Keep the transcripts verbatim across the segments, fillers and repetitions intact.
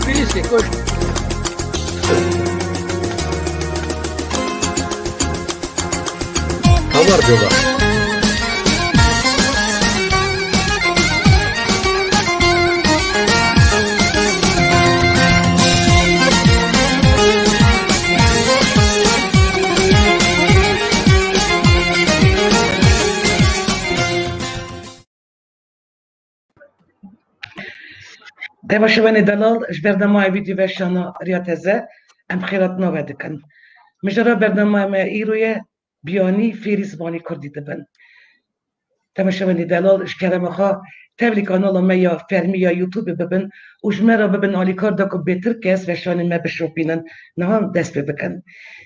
Pîlîsê koş. Tamar coba. Temaşevanê delal, ji bernamaya vîdeo veşana Riya Teze em xêratina we dikin. Mijara bernamaya me îro ye, biyanî fêrî zimanê kurdî dibin. Temaşevanê delal, ji kerema xwe tevlî kanala me ya fermî ya YouTube bibin û ji me re bibin alîkar da ku bêtir kes veşanê me bişopînin. Niha dest pê bikin.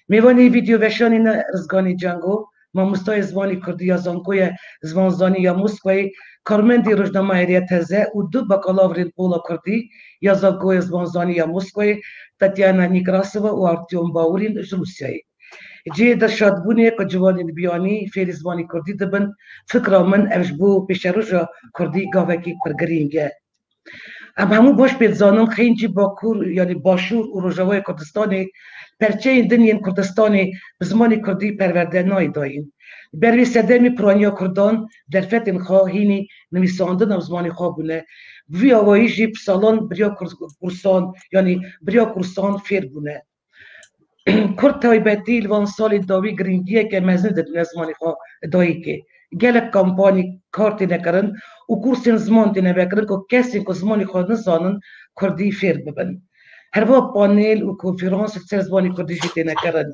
Mêvanê vîdeo veşanê ne Rizganê Cengo, mamostayê zimanê kurdî ya Zankoya Zimanzanî ya Moskowayê, karmendê rojnameya Riya Teze û du bakalavrên pola kurdî ya Zankoya Zimanzanî ya Moskowayê, Tatyana Nekrasova û Artyom Baurîn ji Rûsyayê. Cihê dilşadbûnê ye ku ciwanên biyanî fêrî zimanê kurdî dibin, fikra min ev ji bo pêşeroja kurdî gavekî pir girîng e. Em hemû baş pê dizanin, xêncî Bakur, yanî Başûr û Rojavayê Kurdistanê, perçeyên din yên Kurdistanê bi zimanê kurdî perwerde nayê dayîn. Li ber vê sedemê piraniya kurdan derfetên xwe hînî nivîsandina bi zimanê xwe bûne. Bi vî awayî jî bi salan biriya kur-, kursan, yanî biriya kursan fêr bûne. Kurd taybetî li van salên dawî girîngiyeke mezin didine zimanê xwe dayîkê. Gelek kampanî kar têne kirin û kursên ziman têne vekirin ku kesên ku zimanê xwe nizanin kurdî fêr bibin. Herva panel û konferans li ser zimanê kurdî jî têne kirin.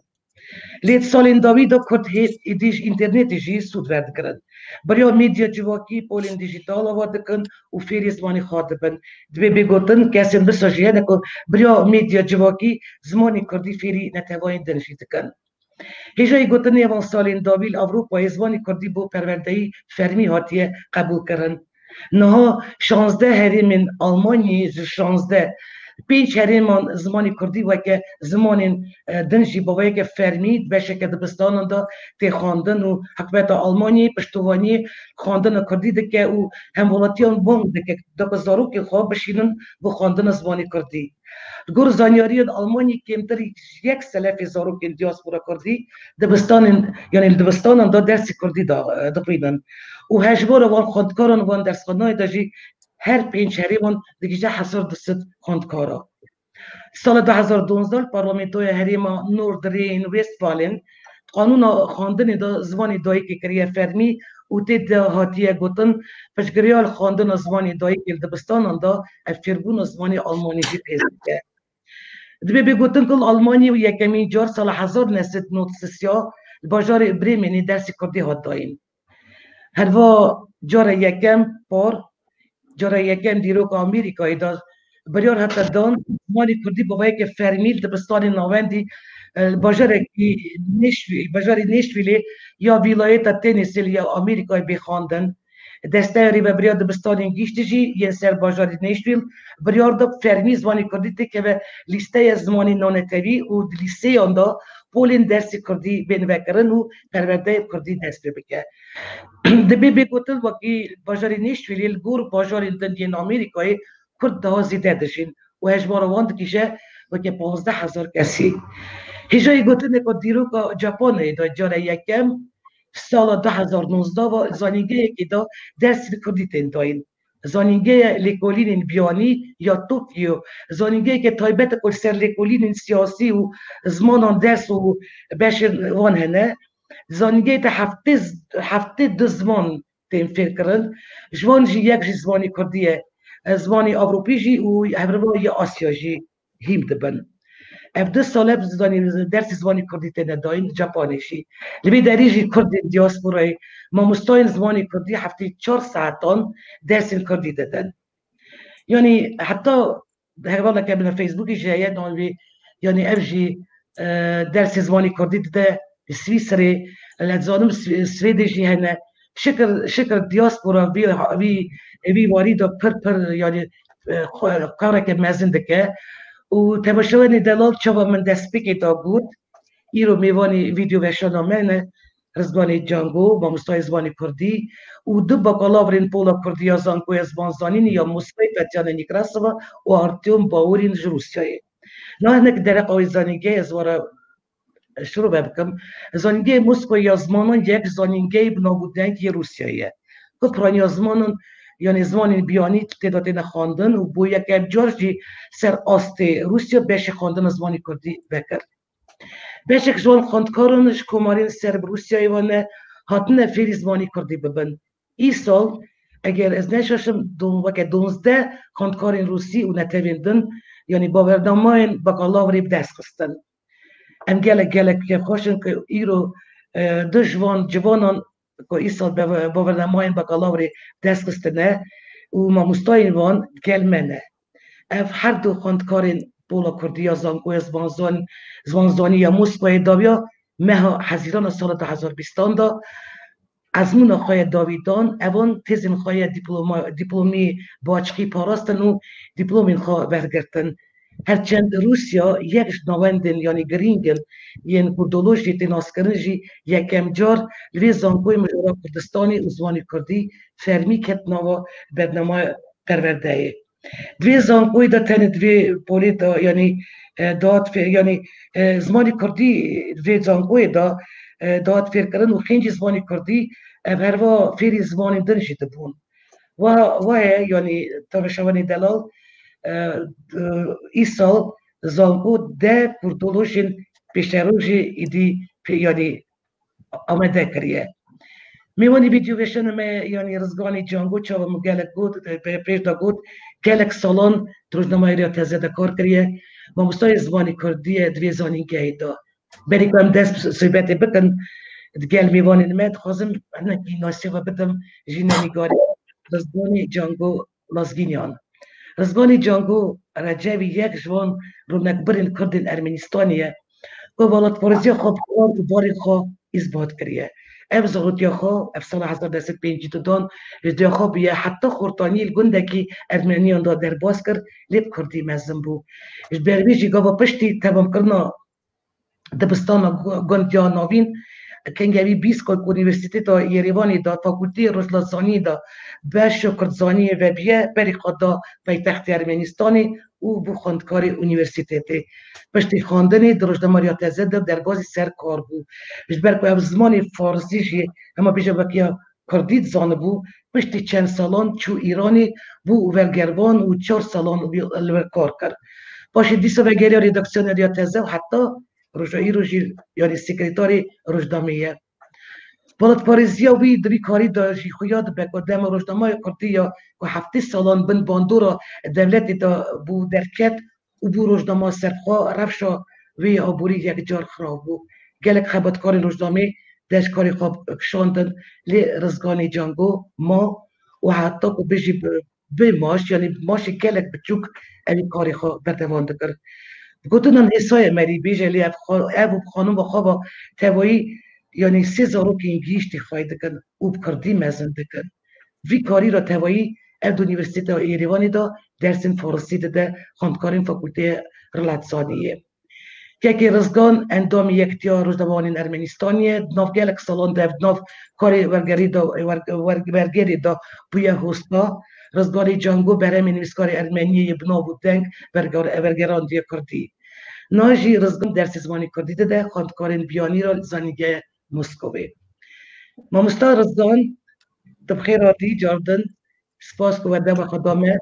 Lê di salên dawî de kurd hê êdî ji înternetê jî sûd werdigirin. Bi riya medya civakî polên dîjîtal ava dikin û fêrî zimanê xwe dibin. Divê bê gotin, kesên wisa jî hene ku bi riya medya civakî zimanê kurdî fêrî neteweyên din jî dikin. Hêjayî gotinê van salên dawî li Ewropayê zimanê kurdî bo perwerdeyî fermî hatiye qebûlkirin. Niha şazdeh herêmên Almanyayê ji şazdeh, pênc herêman zimanê kurdî weke zimanên, e, din jî bi weke fermî di beşeke dibistanan de tê xwendin û hikûmeta Almanyayê piştovaniyê xwendina kurdî dike û hemwelatiyan bang dike da ku zarokên xwe bişînin bo xwendina zimanê kurdî. Li gor zanyariyên Almanyayê kêmtir ji yek selefê zarokên diaspora kurdî dibistanên, yanî li dibistanan de dersê kurdî da, dixwînin û hejmara wan xwendkaran wan dersxanayê de jî her pênc herêman digihîje hezar du sed xwendkara. Sala du hezar duwazdeh li Parlamentoya Herêma Nordrhein-Westfalen di qanûna xwendinê de zimanê dayikê kiriye fermî û tê de hatiye gotin, piştgiriya li xwendina zimanê dayikê li dibistanan de ev fêrbûna zimanê almanî jî pêz dike. Divê bê gotin ku li Almanyayê û yekemîn car sala hezar neh sed nod sisiya li bajarê Brêmenê dersê kurdî hat dayîn. Herva cara yekem par, cara yekem dîroka Amerîkayê de biryar hate dan zimanê kurdî bi vayeke fermî li dibistanên navendî, e, li bajarekî Nêşvî-, bajarê Nêşvîlê ya vîlayeta Tennessee ya Amerîkayê bê xwendin. Desteya Rêvebiriya Dibistanên Giştî jî yên ser bajarê Nêşvîl biryar da fermî zimanê kurdî têkeve lîsteya zimanê nanetewî û di lîseyan de polên dersê kurdî bên vekirin û perwerdeyê kurdî dest pê bike. Dibê bê gotin wekî bajarê Nêşvîlê li gor bajarên din yên Amerîkayê kurd daha zêde dijîn û hejmara wan digihîje weke panzdeh hezar kesî. Hêjayî gotinê ku dîroka Japonyayê de cara yekem sala du hezar nozdeh ve zanîngehekê de dersên kurdî tên dayîn. Zanîngeya lêkolînên biyanî ya Tokyo, zanîngeheke taybet e ku li ser lêkolînên siyasî û zimanan ders û beşên wan hene. Zanîngehê de heftê, heftê du ziman tên fêrkirin. Ji wan jî yek jî zimanê kurdî ye. E, zimanê Ewropî jî û hevriva ya Asya jî hîm dibin. Ev du sal e zanî-, dersê zimanê kurdî têne dayîn, Japanê jî. Li vê derê jî kurdên diasporayê, mamostayên zimanê kurdî heftê çar saetan dersên kurdî didin. Yanî heta hevaleke min li Facebookê jî heye, navê wî, yanî ev jî, e, dersê zimanê kurdî dide li Swîsrê, ez dizanim Swi-, Swêdê jî hene. Şikir, şikir diaspora vî, vî, vî warî de pir, pir, yanî, e, xwe-, kareke mezin dike. Û temaşevanê delal, çawa min destpêkê de got, îro mêvanê vîdeo veşana me ne, Rizganê Cango, mamostayê zimanê kurdî û du bakalavrên pola kurdî ya Zankoya Zimanzanînê ya Moskvayê, Tetyana Nekrasova û Artyom Baurîn ji Rûsyayê. Niha hinek dereqa wê zanîngehê ez were şirove bikim. Zanîngehê Moskva ya zimanan yek zanîngehê bi nav û deng yê Rûsyayê ye. Ku piraniya zimanan, yanî zimanên biyanî tê de têne xwendin û bo yekem car jî ser astê Rûsya beşê xwendina zimanê kurdî vekir. Beşek ji wan xwendkaran ji komarên ser bi Rûsyayê ve ne, hatine fêrî zimanê kurdî bibin. Îsal, eger ez neşaşim, don-, weke donzdeh xwendkarên rûsî û netewên din, yanî bawernamayên bakalavrê bi dest xistin. Em gelek, gelek kêfxweş in ku îro, e, du ji van ciwanan ku îsal be-, bawernamayên bakalavrê dest xistine û mamostayên wan gel me ne. Ev her du xwendkarên pola kurdî ya Zankoya Zimanzan-, Zimanzanî ya Moskvayê dawiya meha Hezîrana sala du hezar bîstan de ezmûna xwe ya dawî dan, evan têzên xwe ya diploma-, diplomî bi açiqî parastin û diplomên xwe wergirtin. Herçend Rûsya yek ji navendên, yanî girîng in, yên kurdolojiyê tê naskirin jî yekem car li vê zankoyê mijara Kurdistanê û zimanê kurdî fermî ket nava bernama perwerdeyê. Di vê zankoyê de tenê di vê polê de, yanî, e, dihat fê-, yanî, e, zimanê kurdî di vê zankoyê de, e, dihat fêrkirin û xêncî zimanê kurdî, ev herva fêrî zimanên din jî dibûn. Wa, wa ye, yanî, temaşevanê delal, e, e, îsal zanko deh kurdolojên pêşerojê êdî pê-, yanî, amade kiriye. Mêvanê vîdyoveşana me, yanî Rizganê Cango, çawa min gelek got, e, pê-, pêş de got, gelek salan di rojnameya Rêya Teze de kar kiriye. Mamostayê zimanê kurdî ye di vê zanîngehê de. Berî ku em dest bi sohbetê bikin, digel mêvanên me dixwazim hinekî nasiya we bidim jî ne nîgarî Rizganê Cango Lazgînyan. Rizganê Cango Recevî yek ji wan rûnekbirên kurdên Ermenistanê ye ku welatparêziya xwe bi kar û barên xwe îsbat kiriye. Ev zarotiya xwe, ev sala hezar neh sed pêncî û du dan, ji diya xwe bûye heta xortaniyê li gundekî Ermeniyan de derbas kir, lê bi kurdî mezin bû. Ji ber vê jî gava piştî temamkirina dibistana gu-, gund ya navîn, kengevî bîst ku Unîversîteta Yerêvanê de Fakulteyê Rojhilatzaniyê de beşa Kurdzaniyê vebiye, berî xwe da paytextê Ermenistanê û bû xwendkarê unîversîtetê. Piştî xwendinê di rojnameya Rêya Teze de derbazî ser kar bû. Ji ber ku ev zimanê farsî jî hema bêje wek ya kurdî dizanibû, piştî çend salan çû Îranê, bû wergervan û çar salan li wir kar kir. Paşê dîsa vegeriya redaksiyona Rêya Teze û heta roja îro jî, yanî, sekreterê rojnameyê ye. Welatparêziya wî di vî karî de jî xuya dibe ku dema rojnameya kurdî ya ku heftê salan bin bandora dewletê de bû derket û bû rojnama serbixwe, rewşa wê ya aborî yekcar xirab bû. Gelek xebatkarên rojnamê dest ji karê xwe kişandin, lê Rizganê Cango ma û heta ku bijî bi bê maş, yanî bi maşê gelek biçûk, ev ê karê xwe berdewam dikir. Bi gotinan Hêsayê Merî bêje, lê ev xwe-, ev û bi xanima xwe ve tevayî, yanî sê zarokên gihîştî xwey dikin û bi kurdî mezin dikin. Vî karî re tevayî ev di Unîversîteya Êrêvanê de dersên farisî dide xwendkarên Fakulteya Rêlexzaniyê. Kekê Rizgan endamê Yekîtiya Rojnamevanên Ermenistanê ye. Di nav gelek salan de ev di nav karê wergerî de, wer-, wer-, wergerê de bûye hosta. Rizganê Cango berhemê nivîskarê ermeniyê yê bi nav û deng werger-, wergerandiye kurdî. Niha jî Rizgan dersê zimanê kurdî dide xwendkarên biyanî re li Zanîngeha Moskovê. Mamosta Rizgan, tu bi xêr hatî cardin. Spas ku we dema xwe da me.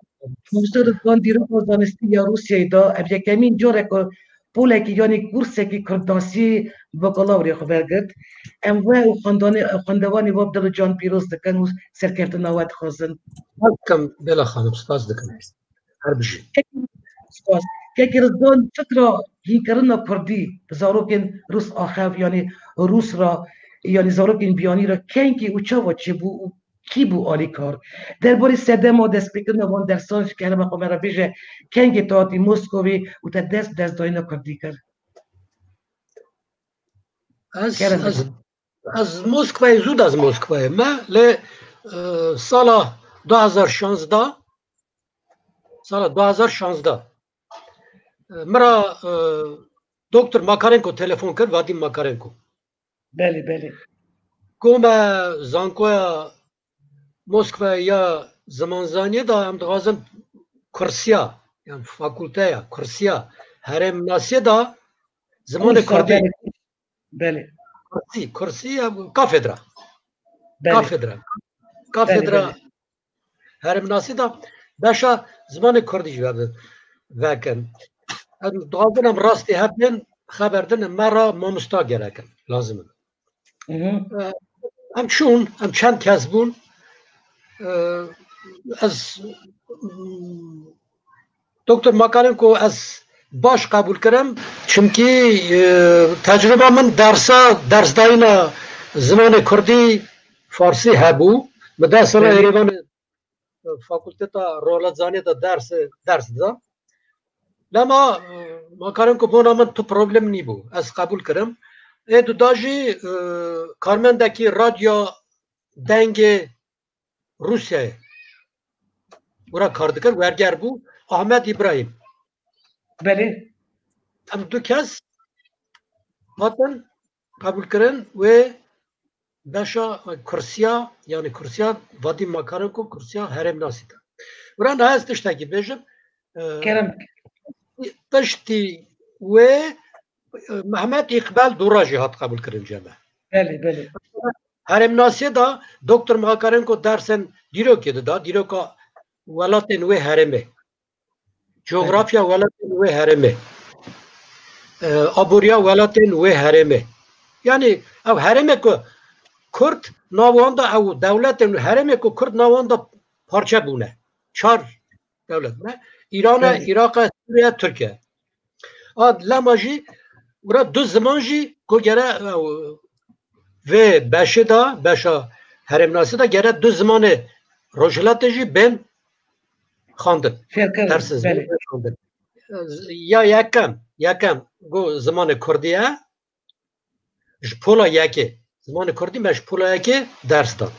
Mamoste Rizgan, dîroka zanistî ya Rûsyayê de ev yekemîn car e ku polekî, yanî kursekî kurdnasî bi bakalavrê xwe vegirt. Em we û xwendanê-, xwendevanê we bi dil û can pîroz dikin û serkeftina we dixwazin. Spas dikim, Bela Xanim, spas dikim. Her bijî. Spas. Kekî Rizgan, fikra hînkirina kurdî bi zarokên rûs axev, yanî rûs re, yanî zarokên biyanî re kengî û çawa çêbû û kî bû alîkar? Derbarê sedema destpêkirina van dersan ji kerema xwe me re bêje, kengê te hatî Moskovê û te dest bi destdayîna kurdî kir? Ez, Kerem ez, bike. Ez Moskovayê, zû de ez Moskovayê me, lê, e, sala du hezar şazdeh, sala du hezar şazdeh, e, min re, e, Doktor Makarenko telefon kir, Vadim Makarenko. Belê, belê. Koma zankoya Moskva ya zimanzaniyê de em dixwazin kursiya, yani fakulteya, kursiya herêmnasiyê de zimanê Kursa, kurdî. Belê. Belê. Kursî, kursî ya kafedra. Belê. Kafedra. Kafedra Belê, belê. Herêmnasî de beşa zimanê kurdî jî ve-, vekin. Em dixwazin em rastî hebin, xeber din me ra mamosta gerek in, lazim in. Hı hı. Em çûn, em çend kes bûn. Ee, ez, Doktor Makarenko ez baş qebûl kirim, çimkî, e, tecrûba min dersa, dersdayîna zimanê kurdî, farsî hebû. Min deh sala Belê. Êrêvanê, e, fakulteta roletizaniyê de ders, ders dida. Lema, e, Makarenko bona min tu problem nîbû. Ez qebûl kirim. Ê duda jî, e, karmendekî radyo dengê Rûsyayê wira kar dikir, werger bû, Ahmet Îbrahîm. Belê. Em du kes hatin qebûlkirin wê beşa kursiya, yani kursiya Vadîm Makarenko, kursiya herêmnasî de. Wira niha ez tiştekî bêjim. E, Kerem. Piştî wê, e, Mehmet Îqbal Dûra jî hat qebûlkirin cem me. Belê, belê. Herêmnasiyê de Doktor Makarenko dersên dîrokê dida, dîroka welatên wê herêmê. Coğrafya welatên wê herêmê. E, aboriya welatên wê herêmê. Yani ew herêmê ku Kurd nav wan de, ew dewletên herêmê ku Kurd nav wan de parçe bûne. Çar dewlet bûne. Îran e, Belê. Iraq e, Sûriye, Tirkiye. A lema jî wira du ziman jî ku gere, ew, vê beşê de, beşa herêmnasî de gere du zimanê Rojhilatê jî bên xwendin. Fêrkirin, Dersê zimanê belê. Bên xwendin. Ya yekem, yekem go zimanê kurdî ye. Ji pola yekê. Zimanê kurdî me ji pola yekê ders dan.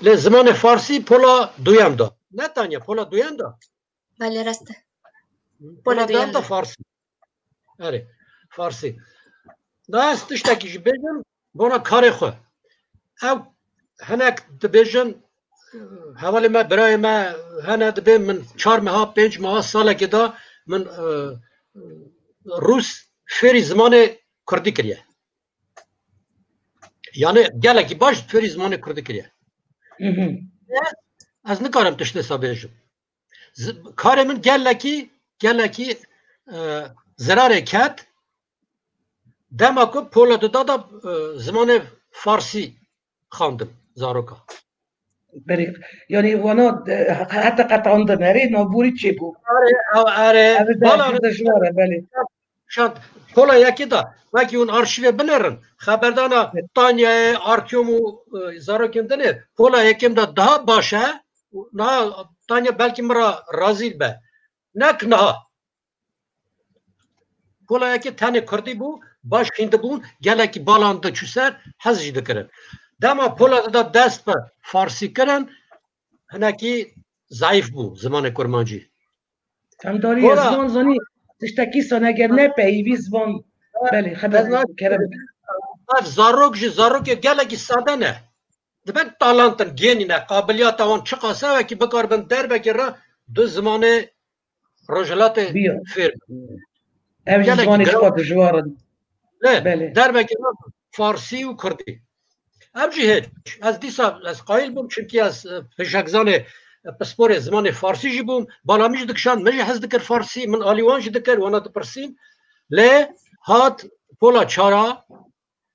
Lê zimanê farsî pola duyem da. Ne tanya pola duyem da. Belê, rast e. Pola Pola duyem duyem da da. Farsî. Erê, farsî. Da ez tiştekî jî bêjim, bona karê xwe. Ew hinek dibêjin, hevalê me, birayê me hene dibê min çar meha, pênc meha, salekê da min, e, rûs fêrî zimanê kurdî kiriye. Yani gelekî baş fêrî zimanê kurdî kiriye. Hı hı. Ez, ez nikarim tiştê sa bêjim. Z-, karê min gelekî, gelekî, e, zirarê ket. Dema ku pola dida da, e, zimanê farsî xandim zaroka. Belê. Yani wana, e, heta qetandin, erê, naborî çêbû. Erê, ew, erê, Ev de bala pir dijwar e, belê. Şand, pola yekê de, wekî hûn arşîvê binêrin, xeberdana Evet. Tanyayê, Artyom û, e, zarokên din ê, pola yekem de daha baş e, niha Tanya belkî min ra razî be. Nek niha. Pola yekê tenê kurdî bû, baş xîndibûn, gelekî balan diçû ser, hez jî dikirin. Dema pola dida dest bi farsî kirin, hinekî zayîf bû zimanê kurmancî. Em darî Pola ziman zanî, tiştekî san eger ne peyivî ziman, belê, xeber Ez na- kerem. Ev zarok jî zarokê gelekî sade ne. Dibe talantin, genî ne, qabiliyata wan çiqas e, wekî bikaribin derbekî re du zimanê Rojhilatê Biya. Fêr. Ev jî Gelekî zimanê giran. Çiqa dijwar in. Ne, Belê. Derbekî re farsî û kurdî. Ev jî hiç. Ez dîsa, ez qayil bûm, çimkî ez, e, pêşekzanê, e, pisporê zimanê farsî jî bûm. Bala min jî dikişand, min jî hez dikir farsî, min alî wan jî dikir, wana dipirsîn. Lê hat pola çara,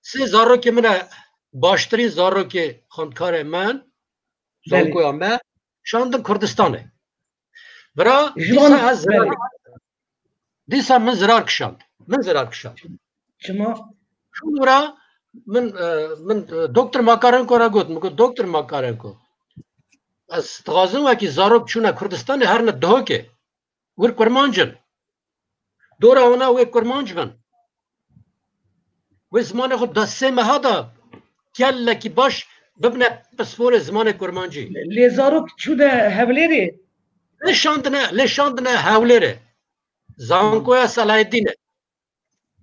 sê zarokê min e, baştirîn zarokê xwendkarê min, Belê. Zankoya me, şandin Kurdistanê. Bira, Ji dîsa wan ez zirar, belê. Dîsa min zirar kişand. Min zirar kişand. Çima? Şûn wira min, e, min, e, Doktor Makarenko re got, min got, Doktor Makarenko, ez dixwazim wekî zarok çûne Kurdistanê herine Duhokê. Wir kurmanc in. Dora wana wê kurmanc bin. Wê zimanê xwe da sê meha da gelekî baş bibine pisporê zimanê kurmancî. Lê zarok çûne Hewlêrê? Lê şandine, lê şandine Hewlêrê. Zankoya Selahedînê.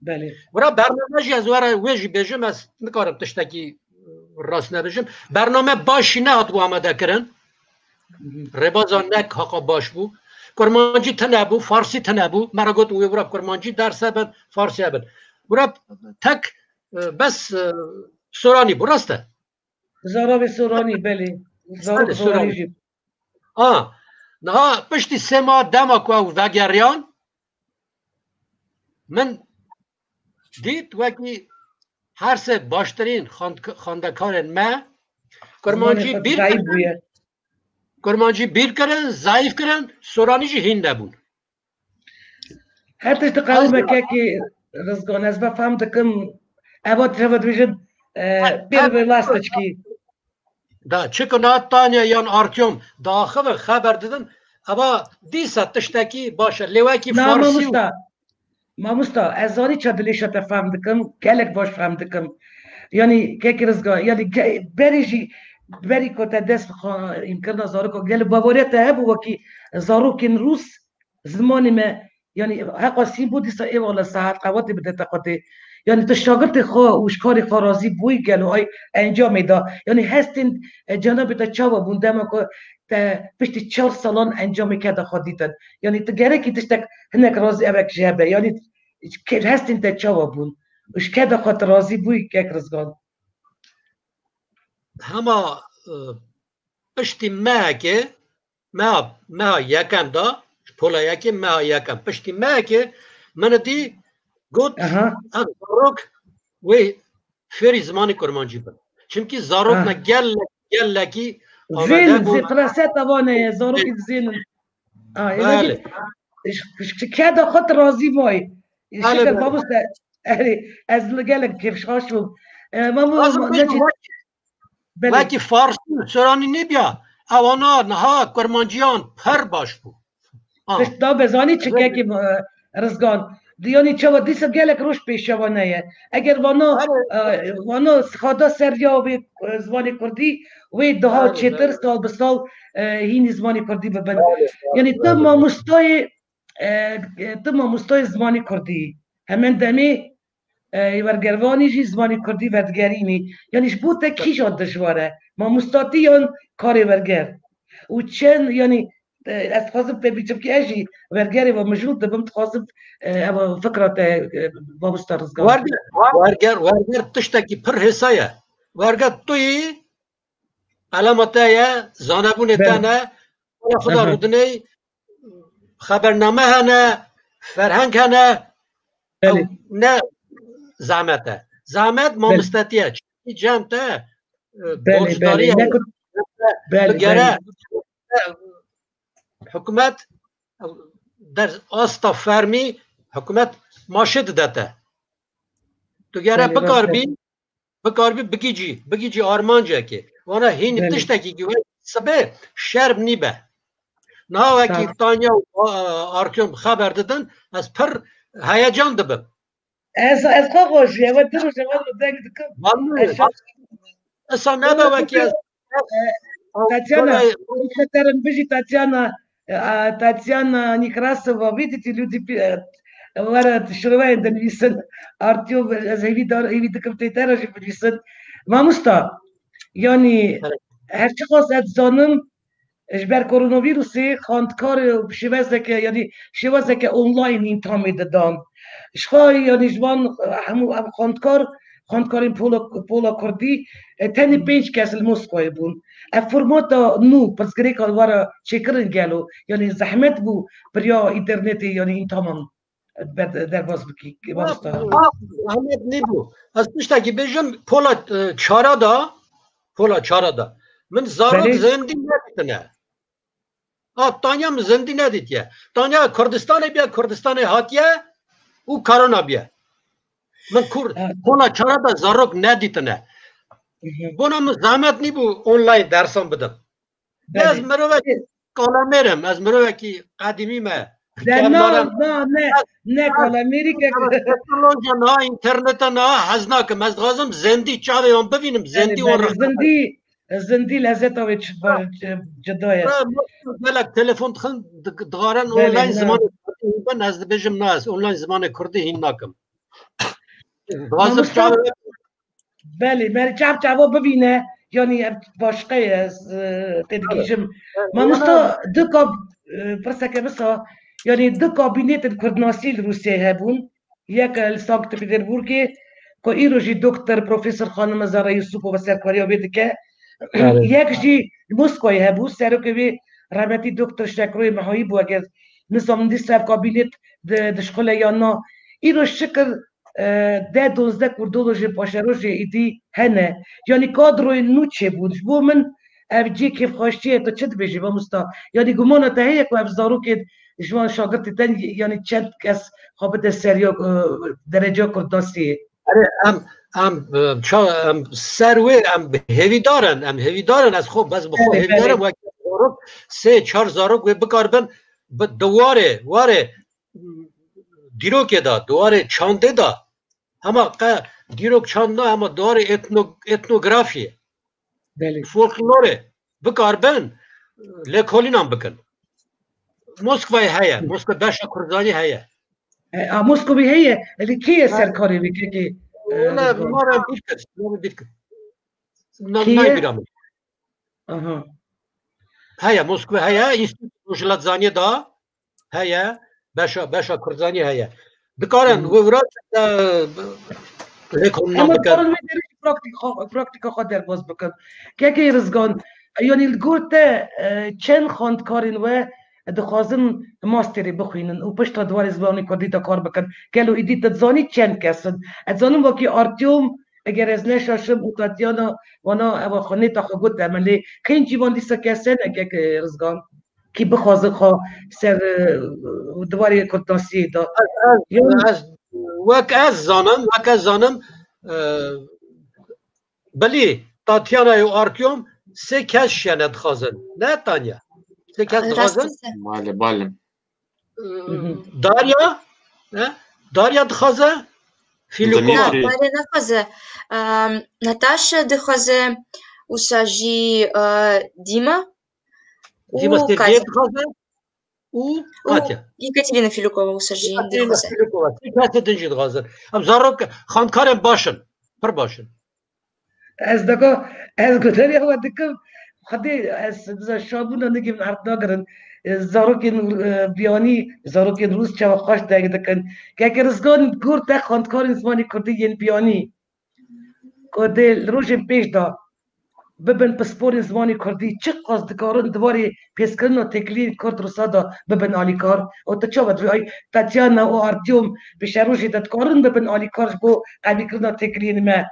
Belê. Wira bername jî ez were wê jî bêjim, ez nikarim tiştekî, e, rast nebijim. Bername baş jî nehatibû amade kirin. Rêbaza nek haqa baş bû. Kurmancî tune bû, farsî tune bû. Me re got wê wira kurmancî derse bin, farsî hebin. Wira tek, e, bes, e, soranî bû, rast e? Zarokê soranî, belê. Zarok Belê, soranî soranî. jî. A, niha piştî sê ma dema ku ew vegeriyan, min dît wekî her sê baştirîn xand-, xandekarên me kurmancî Zimanê xwe bîr zayîf kirin, bûye. kurmancî bîr kirin, zayîf kirin, soranî jî hîn nebûn. Her tişt qewime kekê Rizgan, ez ve fehm dikim. Eva tire ve dibêjin, e, pêr ve lastiçkî. Da, çiku na Tanya yan Artyom daxivin, xeber didin, eva dîsa tiştekî baş e. Lê wekî Na farsî û mamosta, mamosta, ez zanî ça dilê şa te fehm dikim, gelek baş fehm dikim. Yanî kekê Rizgan, yanî ge-, berî jî, berî ku te dest bi xwe îmkirina zarokê, gelo baweriya te hebû wekî zarokên rûs, zimanê me, yanî heqa sîn bû dîsa êvala saet qewetê bidete xwe tê. Yanî tu şagirtê xwe û ji karê xwe razî bûyî gelo ay encamê da. Yanî hestên, e, cenabê te çawa bûn dema ku te piştî çar salan encamê keda xwe dîtin. Yanî tu gerekî tiştek hinek razî evek ji hebe. Yanî ke-, hestên te çawa bûn? Û ji keda xwe tu razî bûyî kek Rizgan? Hema, e, piştî mehekê, meha, meha yekem da, ji pola yekê, meha yekem. Piştî mehekê min dî got, Aha. ev zarok wê fêrî zimanê kurmancî bin. Çimkî zarok Ah. me gelek, gelekî amade Zên, bûn. zê-, firaseta wan heye, zarokî dizênin. Ah, Belê. êvekî, ş-, ş-, ş-, keda xwe tu razî may. Belê, Şikir belê. mamoste, erê, ez li gelek kêfxweş bûm. E, mamo, Lazim ne bêjim, çi- wek-, Belê. wekî farsî û soranî nêbiya. Ewana niha kurmanciyan pir baş bû. Ah. Pişt da bezanî çi Belê. kekî, e, Rizgan. Diyanî çawa dîsa gelek roj pêşewa neye. Eger vana, Belê. e, vana xada ser ya wê, e, zimanê kurdî, wê daha Belê, çêtir belê. sal bi sal, e, hînî zimanê kurdî bibin. Belê, belê, Yanî tu belê. mamostayê, e, e, tu mamostayê zimanê kurdî. Hemen demê, e, wergervanî jî zimanê kurdî vedigerînî. Yanî ji bo te kîjan dijwar e? Mamostatî yan karê werger? Û çend, yanî, e, ez dixwazim pê biçim ki ez jî wergerê ve mijûl dibim, dixwazim, e, ev fikra te, e, mamosta Rizgan. Werger, werger, werger tiştekî pir hêsa ye. Werger tu yî, qelema te ye, zanebûnê te Belê. ne, xwe Aha. rûdinê, xebername hene, ferheng hene, Belê. ew ne zehmet e. Zehmet Belê. mamostetî ye. Çimkî cem te, e, Belê, borcdarî belê. ye. Ne ku-, Tu Belê, gere belê. hikûmet der asta fermî hikûmet maşê dide te. Tu gere Belê, bikaribî, rast e. bikaribî bigîcî, bigîcî armancekê. Wana hînî Belê. tiştekî ki we sibê şerm nîbe. Niha wekî Sağ ol. Tanya û, a, Artyom xeber didin, ez pir heyecan dibim. Ez, ez xwe xweşî, ew e du roj e, ew e deng dikim. Vallahi, Ez şaş- esa nebe wekî ez. E, Tatiana, Kolay- terin bijî Tatiana, e, a, Tatiana Nikrasova, vî dîtî lûdî pi-, e, were şirweyên dinivîsin. Artiyo, ez hêvî dar, hêvî dikim tê te re jî binivîsin. Mamosta, yanî, Evet. her çiqas ez zanim, Ji ber koronavîrusê xwendkar bi şêwezeke, yanî şêwezeke online întamê didan. Ji xwe, yanî ji van hemû ev xwendkar, xwendkarên pola, pola kurdî, e, tenê pênc kes li Moskowayê bûn. Ev formata nû, pirsgirêka li we re çêkirin gelo, yanî zehmet bû beriya înternetê, yanî întaman ber-, derbas bikî, mamosta. Ahmet nîbû. Ez tiştekî bêjim, pola, e, çara da, pola çara da. Min zarok Belê. zendî nedîtine. A, Tanya min zendî nedîtiye. Tanya Kurdistanê biye, Kurdistanê hatiye û korona biye. Min kur-, Evet. pola çara da zarok nedîtine. Hı hı. Bona min zehmet nîbû online dersan bidim. Ez Belê. mirovekî kalemêr im, ez mirovekî qedîmî me. De na, Kevnar im. na, ne, ne kalemêrî ke- Teknolojiya niha, înterneta niha hez nakim. Ez dixwazim zendî çavê wan bibînim, Belê, zendî wan belê, re. zindî, zindî lezzeta wê çi-, Ra- ci-, cida ye. Ra, gelek telefon dixin, di-, dixwarin Belê, online na. zimanê kurdî hîn bin, ez dibêjim na, ez online zimanê kurdî hîn nakim. Dixwazim Mamosta, çavê Belê, belê, çav çava bibîne, yanî ev başqe ye, ez, e, têdikîjim. Mamosta, du kab-, e, pirseke wisa, yanî du kabînetên kurdnasî li Rûsyayê hebûn. Yek li Sankt Peterburgê, ku îro jî Doktor Profesor Xanime Zara Yusupova serkariya wê dike. Belê. Yek jî li Moskowayê hebû, serokê wê rehmetî Doktor Şekroyê Mehayî bû, eger nizanim dîsa ev kabînet di-, dişxule yan na. Îro şikir, e, deh dozdeh kurdolojê paşerojê êdî hene. Yanî kadroyên nû çêbûn. Ji bo min ev cihê kêfxweşiyê ye. Tu çi dibêjî, mamosta? Yanî gumana te heye ku ev zarokên ji wan şagirtê te, yanî çend kes xwe bide ser ya, e, dereceya kurdnasiyê? Erê, em, em, e, ça-, em ser wê, em hêvîdar in, em hêvîdar in, ez xwe, ez bi xwe Belê, hêvîdar im, belê. Wek zarok, sê, çar zarok wê bikaribin, bi, di warê, warê, dîrokê de, di warê çandê de, hema qe dîrok çand na, hema di warê etno-, etnografiyê, Belê. Folklorê, bikaribin, lêkolînan bikin. Moskwayê heye, Moskwa beşa Kurdanî heye. E, a, Moskowî heye, lê kê ye serkarê wê, kekê, e, Wala, Rizvan? Mara bîr kir, mara bîr kir. Na-, Kê ye? Nayê bîra min. Aha. Heye, Moskwa heye, Înstîtuto Rojhilatzaniyê da heye, beşa, beşa Kurdzanî heye. Dikarin, Hı hı. wê wira, e, lêkolînan Em bikin. Dikarin wê derê jî praktîk-, xwe, praktîka xwe derbas bikin. Kekê Rizgan, yanî li gor te, e, çend xwendkarên we dixwazin masterê bixwînin û piştre di warê zimanê kurdî de kar bikin? Gelo êdî te dizanî çend kes in? Ez dizanim wekî Artyom, eger ez neşaşim, û Tatyana, wana ewa xwe nêta xwe gote min, lê keyncî van dîsa kes hene, kek, e, Rizgan, kî bixwazin xwe ser, e, di warê kurdnasiyê de? Ez, ez, Yan ez, wek ez zanim, wek ez zanim, e, belî Tatyana û Artyom sê kes şiyane dixwazin. Ne Tanya? Sê kes Rast dixwazin? dîse. Bale, bale. Hı hı. Darya, he? Darya dixwaze? Filukova. Dimitri. Na, Darya naxwaze. Em, Natasha dixwaze, wisa jî, e, Dîma. Dîma Û Sergey Katya. dixwaze. Û Û Katya. Yekaterina Filukova wisa jî Yekaterina dixwaze. Filukova. Sê kesê din jî dixwazin. Em zarok, xwendkarên baş in. Pir baş in. Ez deka, ez guhdarîya we dikim. Xwedê ez biza şabûna nigê min erd nagirin. E, zarokên, e, biyanî, zarokên rûs çawa xweş deng dikin. Keke Rizgan, gor te xwendkarên zimanê kurdî yên biyanî, ku dê li rojên pêş de bibin pisporên zimanê kurdî, çiqas dikarin di warê pêskirina têkiliyên kurd rûsa de bibin alîkar? Û tu çawa dibî, ay, Tatyana û Artyom pêşerojê de dikarin bibin alîkar ji bo qebîlkirina têkiliyên me?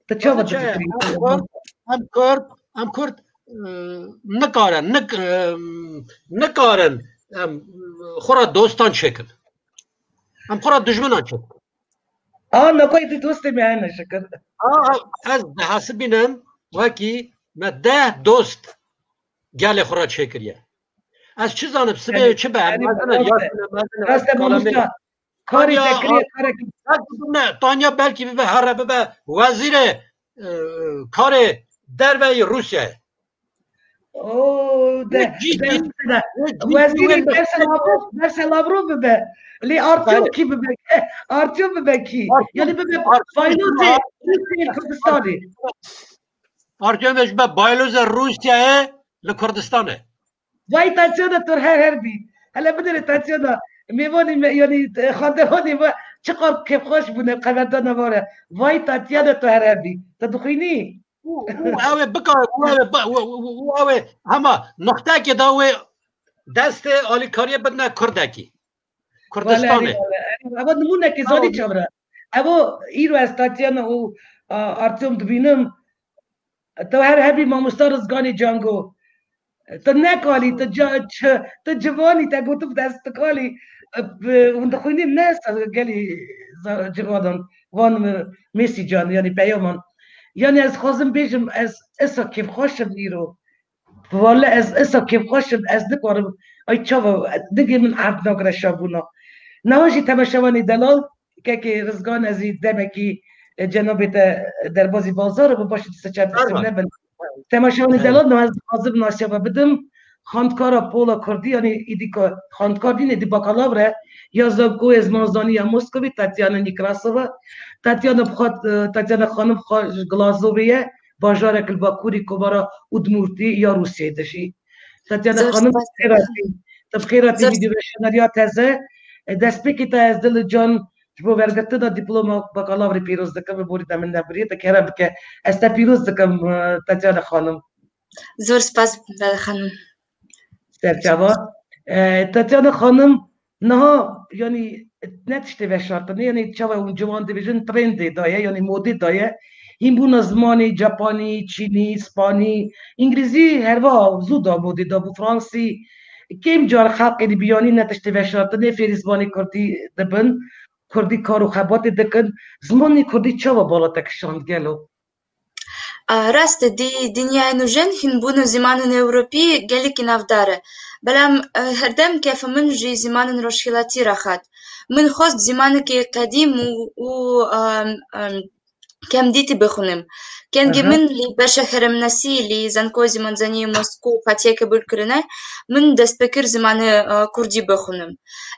Tu çawa Em difikrî? Kurd, em Kurd, em Kurd, e, nikarin, nik-, e, nikarin, em, xwe re dostan çêkin. Em xwe re dijminan çêkin. A, nokayê tu dostê me hene, şikir. A, a, ez dihesibînim, wekî me deh dost gelê xwe re çêkiriye. Ez çi zanim, sibê Erê, çi be, em erê, mezin in, rast e. Rast e, mamosta. Karê Tanya, te kiriye, a, karekî. Belkî bibe, Tanya belkî bibe, here bibe wezîrê, e, karê derve yê Rûsyayê. Oo, de, Wê cî de, cî, de. wê cî cî Wezîrê wê berse Lavrov, berse Lavrov bibe. Lê Artyom Belê. kî bibe? Artyom bibe kî? Artyom, Yanî bibe Artyom, baylozê Artyom, Rûsyayê Kurdistanê. Artyom bibe baylozê Rûsyayê li Kurdistanê. Vay Tatyana, tu her her bî. Hele binêre Tatyana. Mêvanê me, yanî, e, xandevanê me çiqas kêfxweş bûne, qeverdana vare. Vay Tatyana, tu her her bî. Tu dixwînî? Û, û ew ê bika-, û ew ê ba-, û, û, û, û ew ê hema nuqtekê da wê destê alîkariyê bidine Kurdekî. Vale, Kurdistanê. Erê, vale, erê. Ev nimûnekê zanî Ew çawa? Ev îro ez Tatyana û, a, Artyom dibînim. Tu her hebî mamosta Rizganê Cango. Tu nekalî, tu ca-, ç-, tu civanî, te gotin dest tu kalî. E, bi-, hûn dixwînî ne sa-, gelî za-, civanan, van, e, mesîcan, yanî peyaman. Yanî ez xwazim bêjim, ez esa kêfxweş im îro. Wale ez esa kêfxweş im, ez nikarim. Ay çava, nigê min erd nagire şabûna. Niha jî temaşevanê delal, kekê Rizgan, ez ê demekî, e, cenabê te derbazî bazar bim, baş dîsa çend Ferman. Qism nebin. Temaşevanê Ferman. Delal, niha ez dixwazim nasiya we bidim. Xandkara pola kurdî, yanî êdî ka-, xandkar nîne, êdî bakalavr e, ya Zankoyê Zimanzanî ya Moskovê, Tatyana Nekrasova. Tatyana bi xwe, e, Tatyana xanim xwe ji Glazovê ye, bajarek li bakurî Komara Udmurtî ya Rûsyayê dijî. Tatyana Zor xanim, spas. Xêr hatî. Tu bi xêr hatî Zor vîdyoveşaneriya teze. E, destpêkê te ez dil û can ji bo wergirtina dîploma bakalavrê pîroz dikim, bi borî te min nebiriye, te kerem bike. Ez te pîroz dikim, e, Tatyana xanim. Zor spas, Bela xanim. Serçava. E, Tatyana xanim, niha, yanî, ne tiştê veşartinê, yanî çawa hûn ciwan dibêjin, trendê daye, yanî modê daye. Hînbûna zimanê Capanî, Çînî, Spanî, Îngilîzî herwiha zû da modê da bû, Fransî. Kêm car xelkê di biyanî ne tiştê veşartinê fêrî zimanê Kurdî dibin, Kurdî kar û xebatê dikin. Zimanê Kurdî çawa bala te kişand gelo? A, rast e, di dinyayê nûjen hînbûn û zimanên Ewropî gelekî navdar e. Belam, e, herdem kêfa min ji zimanên rojhilatî re hat. Min xwest zimanekî qedîm û, û, em, em, kemdîtî bixwînim. Kengê Aha. min li beşa herêmnasî li Zankoyê Zimanzanî Moskow hatiye qebûlkirine, min dest pê kir zimanê, e, kurdî bixwînim.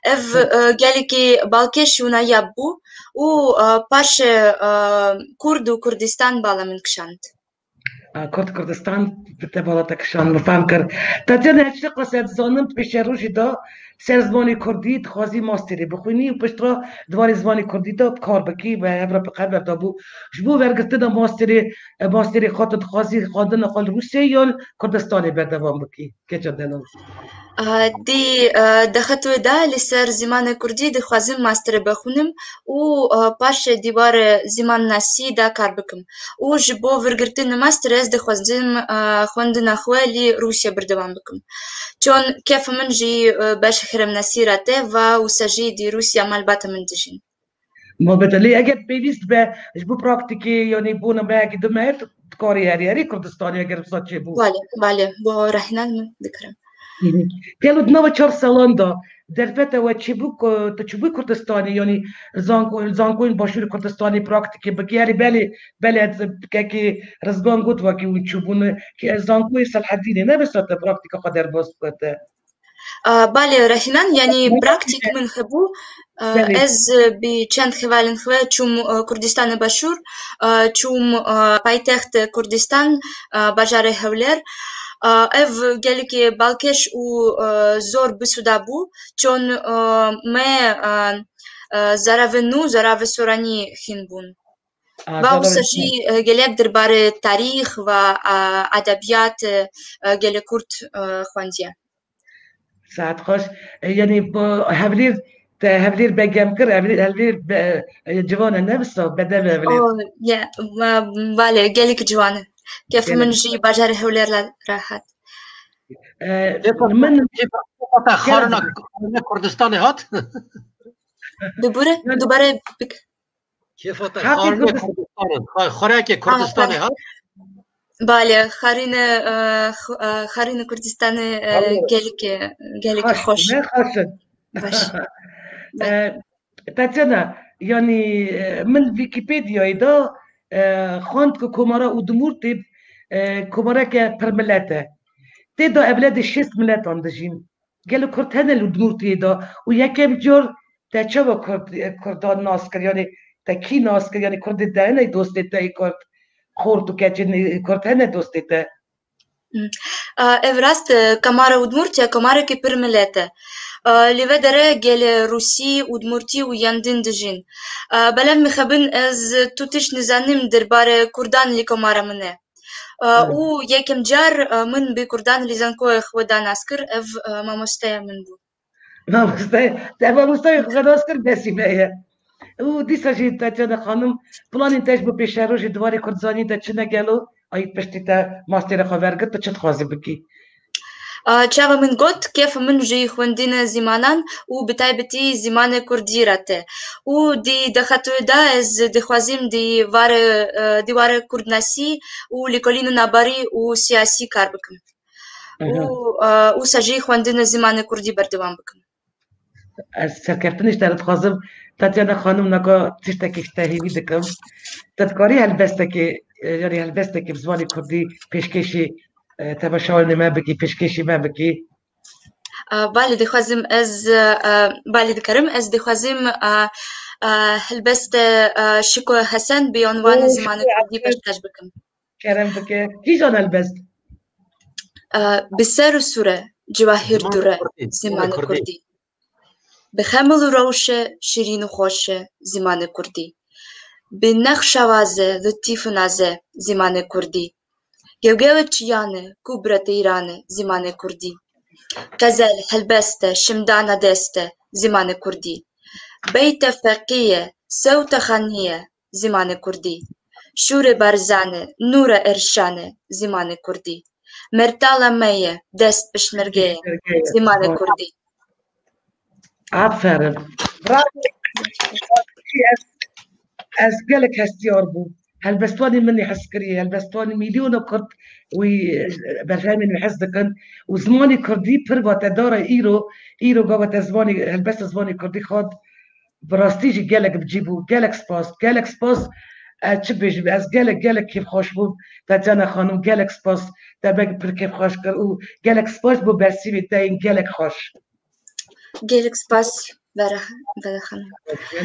Ev, Hı. e, gelekî balkêş û nayab bû û, e, paşê, e, Kurd û Kurdistan bala min kişand. A, Kurd Kurdistan bi te bala te kişand, min fam kir. Tatyana, her çiqas ez dizanim, pêşerojê de ser zimanê Kurdî dixwazî masterê bixwînî û piştre di warê zimanê Kurdî de kar bikî ve hev re bi qeber de bû. Ji bo wergirtina masterê, e, masterê xwe tu dixwazî xwendina xwe li Rûsyayê yan Kurdistanê berdewam bikî? Keça delal. A, di, a, daxetê de li ser zimanê Kurdî dixwazim masterê bixwînim û, a, paşê di warê zimannasî de kar bikim. Û ji bo wergirtina masterê ez dixwazim, a, xwendina xwe li Rûsya berdewam bikim. Çon kêfa min jî, a, beşa herêmnasî re tê ve wisa jî di Rûsya malbata min dijîn. Muhabbet e. Lê eger pêwîst be ji bo praktîkê, yanî bona mehekî du meh, dikarî herî herî Kurdistanê eger wisa çêbû. Belê, belê, bo rehînan min dikirim. Hı hı. Gelo di nava çar salan de derfeta we çêbû ku tu çûbû Kurdistanê, yanî zanko-, zankoyên Başûrê Kurdistanê praktîkê bikî, herî belê, belê kekê Rizgan got wekî hûn çûbûn, ki zankoyê Selhedînê ne wisa te praktîka xwe derbas bikate. A, balê, rehînan, yanî praktîk min hebû. A, Belê. ez bi çend hevalên xwe çûm, a, Kurdistanê Başûr, a, çûm, a, paytext Kurdistan, a, bajarê Hewlêr. A, ev gelekî balkêş û, a, zor bisuda bû, çon, a, me, a, a, zaravê nû, zaravê soranî hîn bûn. A, Va zor wisa jî, e, gelek derbarê tarîx ve, a, edebiyat, e, gelê Kurd, e, xwendiye. Saet xweş. E, yanî bu Hevlîr, te Hevlîr begem kir, Hevlîr, Hevlîr be-, e, ciwan e, ne wisa, bedev e Hevlîr. O, ye, va-, balê, gelek ciwan e. Kêfa Gelek. min jî bajarê Hewlêr re, re hat. E, Kêfa, min kêfa, kêfa te Gelek. xarina, xarina Kurdistanê hat? Bibûre, Yani dubare bik. Kêfa te Haqê xarina Kurdistan. Kurdistanê, xa-, xureke Ha, Kurdistanê ha. ha? Bale, xarîne, e, xu-, e, xarîne Kurdistanê, e, Bale. gelekê, gelekê Xweş, xweş. ne xweş in. Baş. E, Tatyana, yanî, e, min Wikipediyayê de, e, xwend ku Komara Udmurtî, e, komareke pirmilet e. Tê de ewledê şêst miletan dijîn. Gelo Kurd hene li Udmurtiyê de? Û yekem car te çawa Kurd, Kurdan nas kir? Yanî te kî nas kir? Yanî Kurdê te hene, dostê te yê Kurd, xort û keçên Kurd hene dostê te? Hmm. A, ev rast e, Komara Udmurtiya komarekî pir milet e. A, li vê derê gelê Rûsî, Udmurtî û yan din dijîn. A, belem mixebin ez tu tişt nizanim derbarê Kurdan li komara min e. E, Ha. û yekem car, e, min bi Kurdan li zankoyê xwe da nas kir, ev, e, mamosteya min bû. Mamoste, te mamosteya xwe nas kir, Besîme ye. Û dîsa jî Tatyana xanim, planên te ji bo pêşerojê di warê kurdzanî de çi ne gelo? Ay piştî te masterê xwe wergirt, tu çi dixwazî bikî? A, çawa min got, kêfa min jî xwendina zimanan û bi taybetî zimanê kurdî re tê. Û di daxetê de ez dixwazim di warê, e, di warê kurdnasî û lêkolîna navbarî û siyasî kar bikim. Aha. Û, e, û wisa jî xwendina zimanê kurdî berdewam bikim. Ez serkeftinê ji te re dixwazim. Tatyana xanim, naka tiştekî ji te hêvî dikim. Te dikarî helbestekê, e, yanî helbestekê bi zimanê kurdî pêşkêşî, e, temaşevanê me bikî, pêşkêşî me bikî? Belê, dixwazim ez, belê dikarim, ez dixwazim helbeste Şiko Hesen bi anwanê zimanê kurdî pêşkeş bikim. Kerem bike. Kîjan helbest? Bi ser û sûre, cewahir dure, zimanê kurdî. Bi xemil û rewş e, şirîn û xweş e, zimanê kurdî. Bi nexşa waze, litîf û naze, zimanê kurdî. Gewgewe çiyane, ku bira teyran e, zimanê kurdî. Xezel, helbest e, şimdana dest e, zimanê kurdî. Beyte feqî ye, sewte xanî ye, zimanê kurdî. Şûrê barzan e, nûra erşan e, zimanê kurdî. Mertala me ye, dest pişmerge ye, zimanê kurdî. Aferin. Bravo. Ez, ez gelek hestiyar bûm. Helbestvanê min ê hez kiriye, helbestvanê mîlyona Kurd wî, e, berhemên wî hez dikin. Û zimanê Kurdî pir vatedar e îro, îro gava te zimanê, helbesta zimanê Kurdî xwend, bi rastî jî gelek bi cî bû. Gelek spas, gelek spas. E, çi bêjim, ez gelek, gelek kêfxweş bûm. Tetyana Xanim, gelek spas. Te me pir kêfxweş kir û gelek spas bo bersîvê te yên gelek xweş. Gelek spas, Bera, Bera Xanim.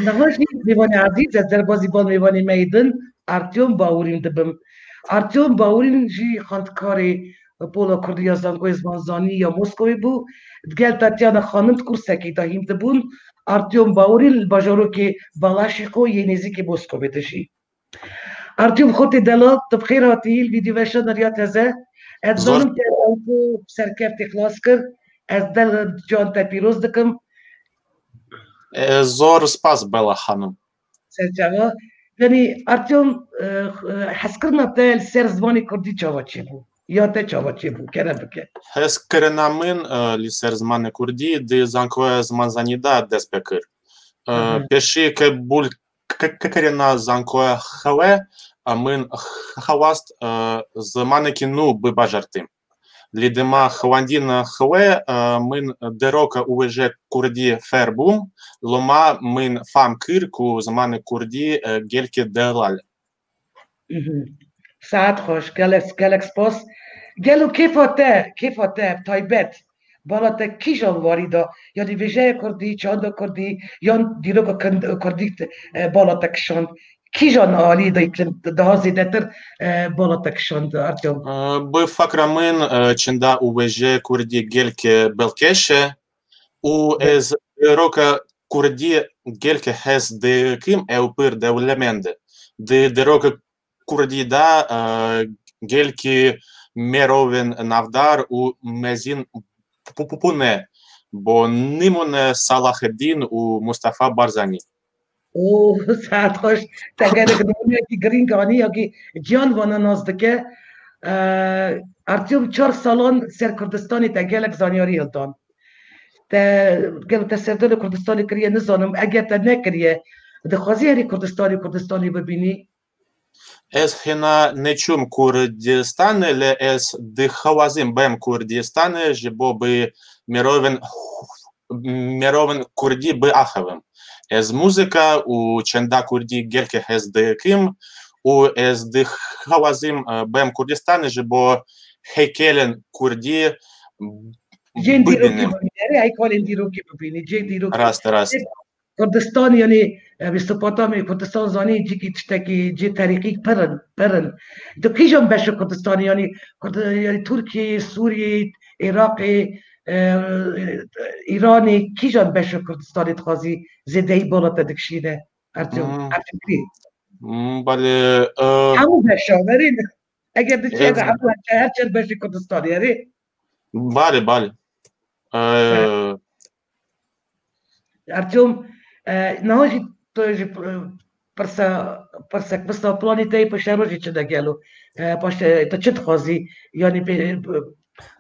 Niha jî mêvanê ezîz, ez derbazî bal mêvanê me yê din, Artyom Bawurîn dibim. Artyom Bawurîn jî xwendkarê Pola Kurdî ya Zankoyê Zimanzanî ya Moskowê bû. Digel Tatyana Xanim di kursekê de hîn dibûn. Artyom Bawurîn li bajarokê Balaşîko yê nêzîkê Moskowê dijî. Artyom Xotê delal, tu bi xêr hatî li vîdyoveşa Neriya Teze. Ez Zor. Zanim te ew ku serkeftî xilas kir. Ez del can te pîroz dikim. E, zor spas Bela Xanim. Serçava. Yanî Artyom, e, e, hezkirina te li ser zimanê Kurdî çawa çêbû? Ya te çawa çêbû? Kerem bike. Hezkirina min, e, li ser zimanê Kurdî di Zankoya Zimanzanî de dest pê kir. E, Hı hı. Pêşî qebûl k-, k-, kirina zankoya xwe, e, min xewast, e, zimanekî nû bibajartim. Li dema xwendina xwe, e, min diroka û wêje kurdî fêr bûm, loma min fam kir ku zimanê kurdî, e, gelkî delal e. Mhm. Saet xweş, gelek, gelek spas. Gelo kêfa te, kêfa te taybet, bala te kîjan warî da? Yanî vêjeya kurdî, çanda kurdî, yan dîroka kin-, kurdî, e, bala te kişand? Kîjan alî de yeklim daha zêdetir, e, bala te kişand, Artyom? E, bi fikra min, e, çanda û wêjeya kurdî gelkî, e, belkêş e û Be- ez dîroka kurdî gelkî hez dikim, ew pir dewlemend e. Di dîroka kurdî de, e, gelkî mirovên navdar û mezin pu-, pu-, bûne. Bo nimûne Salaheddîn û Mustafa Barzanî. Oo, saet xweş. Te gelek nimûneyekî girîng anî, ya kî ciyan vana nas dike. E, Artyom, çar salan ser Kurdistanê te gelek zanyarî hildan. Te, gelo te serdana Kurdistanê kiriye, nizanim, eger te nekiriye, dixwazî herî Kurdistanê, Kurdistanê bibînî? Ez hêna neçûm Kurdistanê, lê ez dixwazim bêm Kurdistanê, ji bo bi mirovên, mirovên kurdî biaxivim. Ez muzîka û çanda kurdî gelkî hez dikim û ez dixwazim, e, bêm Kurdistanê, ji bo heykelên kurdî Cên dîrokî bibînî. Bibînim. Erê, heykalên dîrokî bibînî. Cên dîrokî. Rast, rast. Kurdistan, yanî, e, Mesopotamya, Kurdistan zanî cîkî tiştekî cê terîqî pir in, pir in. Tu kîjan beşê Kurdistanê, yanî Kurd-, yanî Tirkiyê, Sûriyê, Iraqê, e, Îranê, kîjan beşê Kurdistanê dixwazî zêdeyî bala te dikişîne? Artyom, Hmm. Artyom. Hmm, belê, e, Hemû beşa, verî. Eger diçe Ez- de hemû her çar, her çar beşê Kurdistanê, erê? Belê, belê. E, Artyom, e, niha jî tu jî, e, pirsa, pirsek bista planê te yê paşerojê çi de gelo? E, paşe, tu çi dixwazî? Yanî pê, e,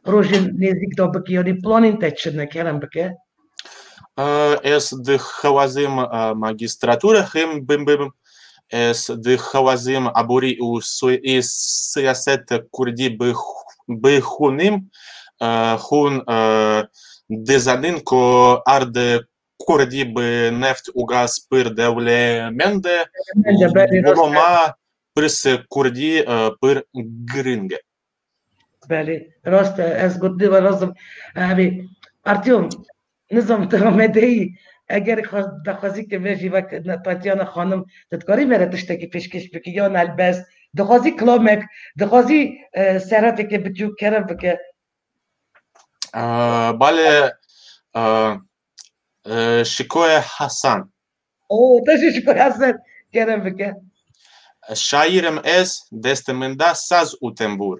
rojên nêzîk de bikî, yanî planên te çi ne? Kerem bike. E, ez dixwazim, e, magîstratûra xim bim, bim. Ez dixwazim aborî û soy-, ê siyaset kurdî bix-, bixwînim. E, hûn, e, dizanin ku erd kurdî bi neft û gaz pir dewlemend e. Dewlemend e, belê, rast e. Loma pirs kurdî, e, pir giring e. Belê, rast e, ez gotinê we razim. Evê, Artyom, nizam tu Amedeyî, eger xwe daxwazî ke vejî wek Tatyana xanim, tu dikarî me re tiştekî pêşkêş bikî, yan helbest, dixwazî kilamek, dixwazî, e, serefeke biçûk kerem bike. Ee, Bale, e, e, Şikoye Hasan. Oo, te jî Şikoye Hasan, kerem bike. Şaîr im ez, destê min da saz û tembûr.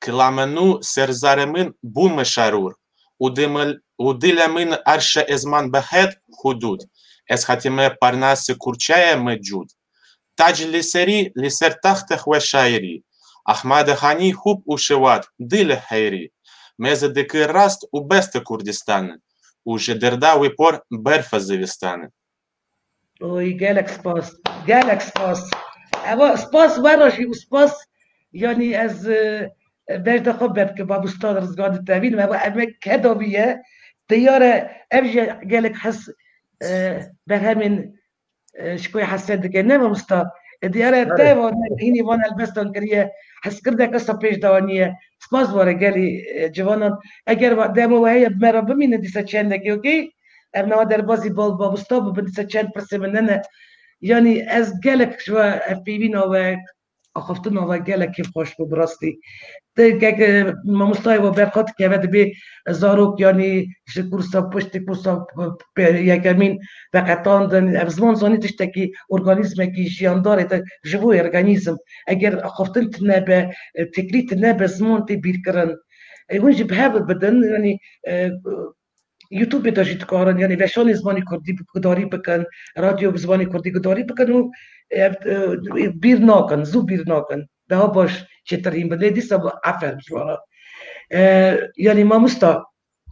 Kilame nû serzarê min bû min şarûr. Û dimil-, û dilê min arşe ezman bi het hudûd. Ez hatime parnasê kurçeye mecûd. Tac li serî, li ser taxtê xwe şairî. Ahmedê Hanî hûb û şewat, dilê heyrî. Meze dikir rast û beste Kurdistan. Û ji derda wî por berfe zivistan. Oy, gelek spas. Gelek spas. Eva spas wera jî û spas, yanî ez, e, bejda xwe berke babustan Rizgan ditevînim. Eva emek keda wî ye. Diyare ev jî gelek hes, e, berhemên, e, Şikoyê Hesen dike. Ne mamosta? E, diyare te van, hînî van helbestan kiriye. Heskirine kesa pêş de aniye. Spas were gelî, e, civanan. Eger va-, demo we heye bi me re bimîne dîsa çendekê, okey? Em nava derbazî bal babusta bibin, dîsa çend pirsê min nene. Yanî ez gelek ji we hevpeyvîna we, axaftina we gelek kêfxweş bû bi rastî. Ti kek, e, mamostayê we berxwe dikeve dibê zarok, yanî ji kursa, piştî kursa p-, p-, yekemîn veqetandin. Ev ziman zanî tiştekî, organîzmekî jiyandar e, te ji bo organîzm. Eger axaftin tine be, e, fikrî tine be, ziman tê bîrkirin. E, hûn jî bi hev bidin, yanî, e, YouTubeê de jî dikarin, yanî weşanê zimanê kurdî bi-, gudarî bikin, radyo bi zimanê kurdî gudarî bikin û, e, e, bîr nakin, zû bîr nakin. Daha baş çêtir hîn bin. Lê dîsa bi aferin ji wan re. E, yanî mamosta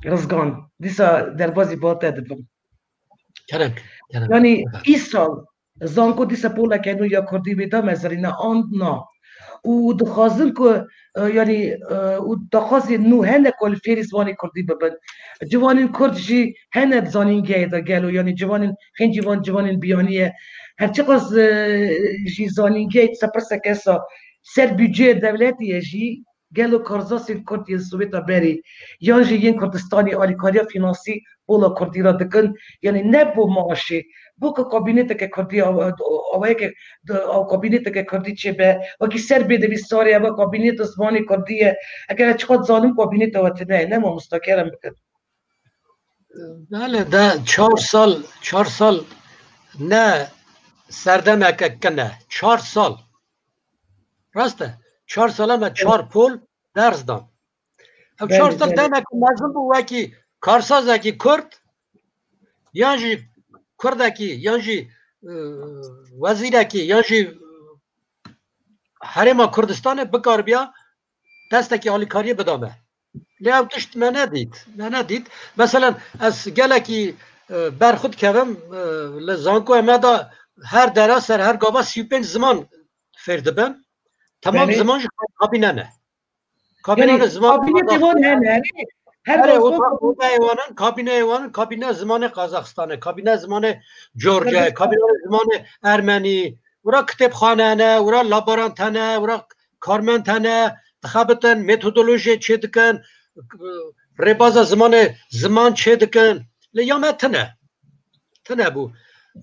Rizgan, dîsa derbazî bal te dibim. Kerem, kerem. Yanî îsal zanko dîsa poleke nû ya kurdî wê da mezirîne an na. Û dixwazin ku, e, yanî, e, û daxwazên nû hene ku li fêrî zimanê kurdî bibin. Ciwanên kurd jî hene di zanîngehê de gelo, yanî ciwanên xêncî van ciwanên biyanî ye. Her çiqas, e, jî zanîngehê dîsa pirseke sa ser budceyê dewletî ye jî, gelo karzasên kurd yên Sowêta berê yan jî yên Kurdistanê alîkariya fînansî pola kurdî re dikin, yanî ne bo maaşê, bo ku kabîneteke kurdî aw-, awayeke di-, aw kabîneteke kurdî çêbe, wekî ser bê di vî sarê ev kabîneta zimanê kurdî ye. Eger ez çiqas zanim kabîneta we tune ye, ne mamosta kerem bikin. Bele de çar sal, çar sal ne serdemeke kine. Çar sal. Rast e. Çar sala me çar pol ders dan. Ev çar sal dene ku mezin bû wekî karsazekî kurd, yan jî kurdekî, yan jî, e, wezîrekî, yan jî, e, herêma Kurdistanê bikaribiya destekî alîkariyê bida me. Lê ew tişt me nedît. Me nedît. Meselen ez gelekî, e, berxwe dikevim, e, li zankoyê me de her dera ser her gava sî û pênc ziman fêr dibin. Temam ziman jî kabîne ne. Kabîne ne ziman. Kabîne de van hene. Her kabîneyê wan in, kabîne zimanê Qazaxistanê, kabîne zimanê Georgiayê, kabîne zimanê Ermenî, wira kitêbxane hene, wira laborant hene, wira karmend hene, dixebitin, metodolojiyê çêdikin, rêbaza zimanê ziman çêdikin. Lê ya me tine. Tine bû.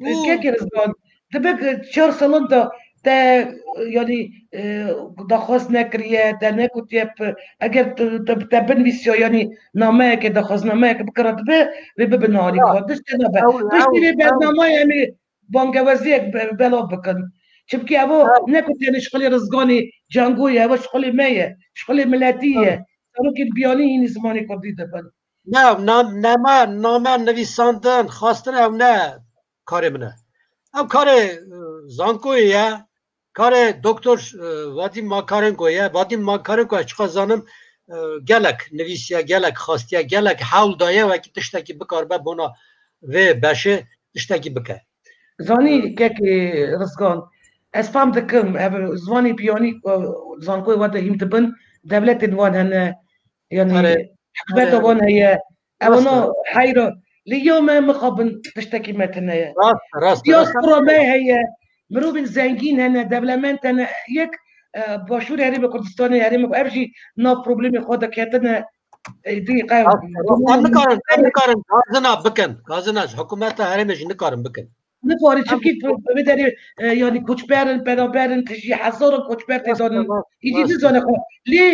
Û Kekê Rizvan, dibe ku çar salan de te, yanî, e, daxwaz nekiriye, te negotiye, p-, eger te, te, te binivîsiya, yanî nameyeke, daxwaznameyeke bikira dibe, wê bibin alîkar. Tiştê nabe. Piştî vê bernameyê em ê bangeweziyek be-, belav bikin. Çimkî evo ne ku tenê şixulê Rizganê Cangoyê, evo şixulê me ye, şixulê miletî ye. Zarokên biyanî hînî zimanê kurdî dibin. Ne, na-, nema, name nivîsandin, xwestin ew ne karê min e. Ew karê, e, zankoyê ye, karê doktor, e, Vadîm Makarenko ye. Vadîm Makarenko ez çiqas zanim, e, gelek nivîsiye, gelek xwestiye, gelek hewl daye wekî tiştekî bikaribe bona vê beşê tiştekî bike. Zanî kekê Rizgan, ez fam dikim, ev zimanê biyanî, e, zankoyê we de hîn dibin, dewletên wan hene, yanî hikûmeta wan heye, ewana heyra, lê ya me mixabin tiştekî me tune ye. Rast, rast, rast. Diaspora me heye, mirovên zengîn hene, dewlemend hene, yek, e, Başûrê Herêma Kurdistanê, herêma, ev jî nav problemê xwe de ketine, Em nikarin, em nikarin gazina bikin. Gazina ji hikûmeta herêmê jî nikarin bikin. Nikarin, çimkî vê derê, e, yanî koçber in, penaber in, tijî hezaran koçber tê danin. Î jî nizane xwe. Lê,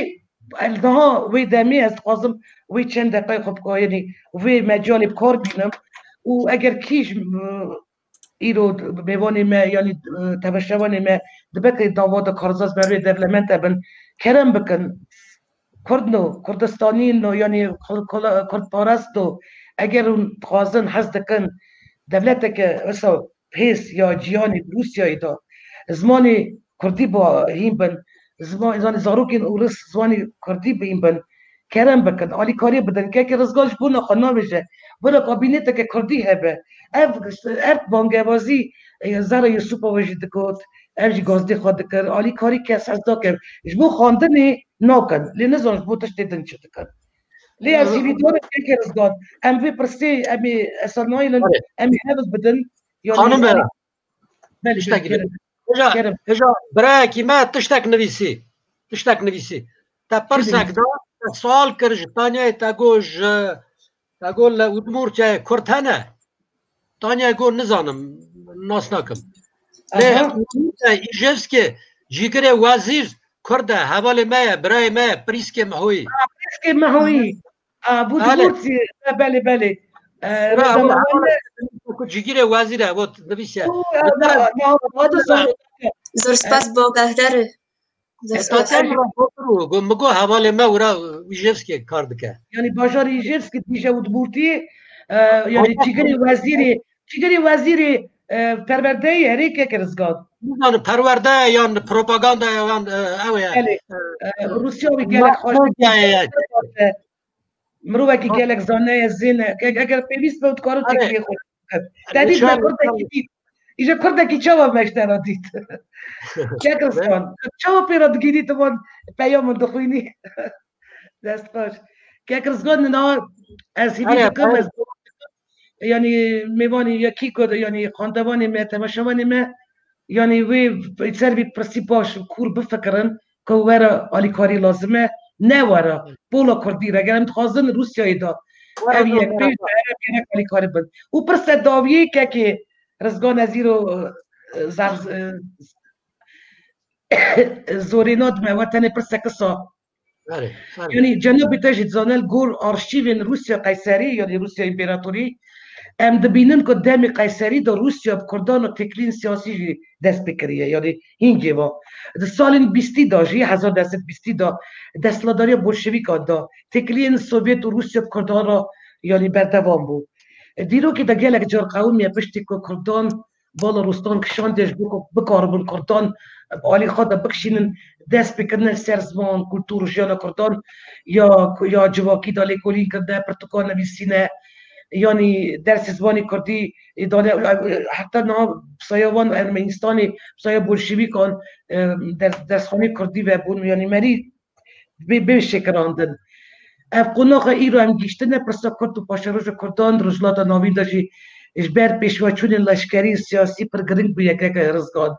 e, daha wê demê ez dixwazim wê çend deqeyê xwe bika-, yanî vê mecalê bi kar bînim. Û eger kî ji, e, îro mêvanê me, yanî, e, temaşevanê me di bekrê dava de karzaz berê dewlemend hebin, kerem bikin. Kurdno, Kurdistanîno, yanî Kur-, Kur-, Kurdparestno, eger hûn dixwazin, hez dikin, dewleteke wisa hêz ya cîhanê, Rûsyayê de, zimanê Kurdî ba hîn bin, ziman-, zanî zarokên Ûris zimanê Kurdî bi hîn bin, kerem bikin, alîkariyê bidin. Keke Rizgan ji bona xwe nabêje, bira kabîneteke Kurdî hebe. Ev, ev bangewazî, e, Zehra Yusupova jî digot, ev jî gazdê xwe dikir, alîkarî kes ez nakim. Ji bo xwendinê nakin, lê nizan ji bo tiştê din çi dikin. Lê ez hîvîdar im, Keke Rizgan, em vê pirsê, em ê esa nayînin, em ê hewl bidin. Yanî, Xanim Bera, belê, tiştekî kerem. Hêja, kerem. Hêja, birayekî me tiştek nivîsî. Tiştek nivîsî. Te pirsek da, te sual kir ji Tanyayê, te got ji, te got li Udmurtiyayê Kurd hene? Tanyayê got nizanim, nas nakim. Lê Udmurtiyayê Îjevskê cîgirê wezîr Kurd e, hevalê me ye, birayê me ye, Prîskê Mihoyî. Prîskê Mihoyî. A, bu Belê. Dibûtî, e, belê, belê. E, Ra, rêza ew, Mihoyî. Ew, cîgirê wezîr e, ew nivîsiye. Zor spas, bagehdar. Zor spas. Min got, min got hevalê me wira Îjevskê kar dike. Yanî bajarê Îjevskê dîje Udmurtî, e, yanî cîgirê wezîrê, cîgirê wezîrê, e, perwerdeyê herê Keke Rizgan. Nizanim perwerde yan propaganda yan, e, ew e. Belê. E, Rûsya wî gelek xweş dike. Mirovekî gelek zane ye, zêne. Eger pêwîst be, dikare têkiliyê xwe bikin. Te dît me kurdekî dît. Îja kurdekî çawa me ji te re dît? Kek Rizgan, çawa pê re digîrî, tu van peyaman dixwînî? Dest xweş. Kek Rizgan, niha ez hîvî dikim, ez yanî mêvanî yekî ku, yanî xwendevanê me, temaşevanê me, yanî wê ser vî pirsî baş û kûr bifikirin ku were alîkarî lazim e, ne were pola kurdî re. Ger em dixwazin Rûsyayê de ev yek pê gerek alîkarî bin. Û pirse dawiyê Kekê Rizgan, ez îro, e, zar-, e, zorê nadime we, tenê pirsek kisa. Yanî cenabê te jî dizane, li gor arşîvên Rûsya Qeyserî, yanî Rûsya Împaratorî, em dibînin ku demê Qeyserî de Rûsya bi Kurdan û têkiliyên siyasî jî dest pê kiriye. Yanî hîn cêva. Di salên bîstî de jî, hezar neh sed bîstî de, desthilatdariya bolşevîkan de têkiliyên Sovyet û Rûsya bi Kurdan re, yanî berdewam bû. Dîrokê de gelek car qewimiye piştî ku Kurdan bala rûstan kişandiye ji bo ku bikaribin Kurdan bi alî xwe de bikişînin, dest pê kirine ser ziman, kultur û jiyana Kurdan, ya, ya civakî de lêkolîn kirine, pirtûkan nivîsîne, yanî dersê zimanê Kurdî dane, heta niha bi saya wan Ermenistanê, bi saya bolşevîkan, e, ders-, dersxanê Kurdî vebûn, yanî merî bê, bê şekirandin. Ev qonaxa îro em gihîştine, pirsa Kurd û paşeroja Kurdan di Rojhilata Navîn de jî ji ber pêşveçûnên leşkerî û siyasî pir giring bûye, Keke Rizgan.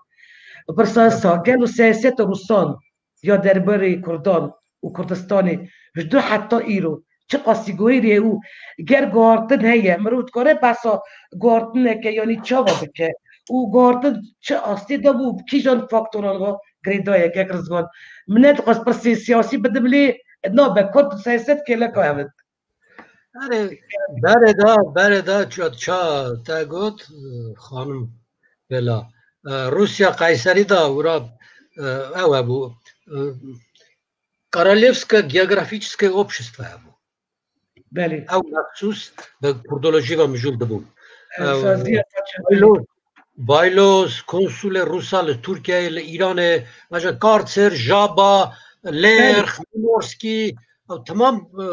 Pirsa sa, gelo siyaseta Rûsan ya derbarê Kurdan û Kurdistanê ji dû heta îro çiqasî guherî ye û ger guhartin heye, mirov dikare behsa guhartineke, yanî çawa bike û guhartin çi astê de bû, bi kîjan faktoran ve girêdayî ye, Kek Rizvan? Min nedixwest pirsê siyasî bidim, lê nabe, Kurd û siyaset kêleka ev in. Erê, berê de, berê de ça, ça te got, xanim Bela. E, Rûsya Qeyserî de wira, e, ew hebû, e, Королевское географическое общество hebû. Belê. Ew mexsûs bi kurdolojî ve mijûl dibû. Ew, saziya xwe çi Baylo-, Baylos, konsulê Rûsa li Tirkiyeyê, li Îranê, mesela Kartsir, Jaba, Lêrx, Belê. Minorskî, ew temam, e,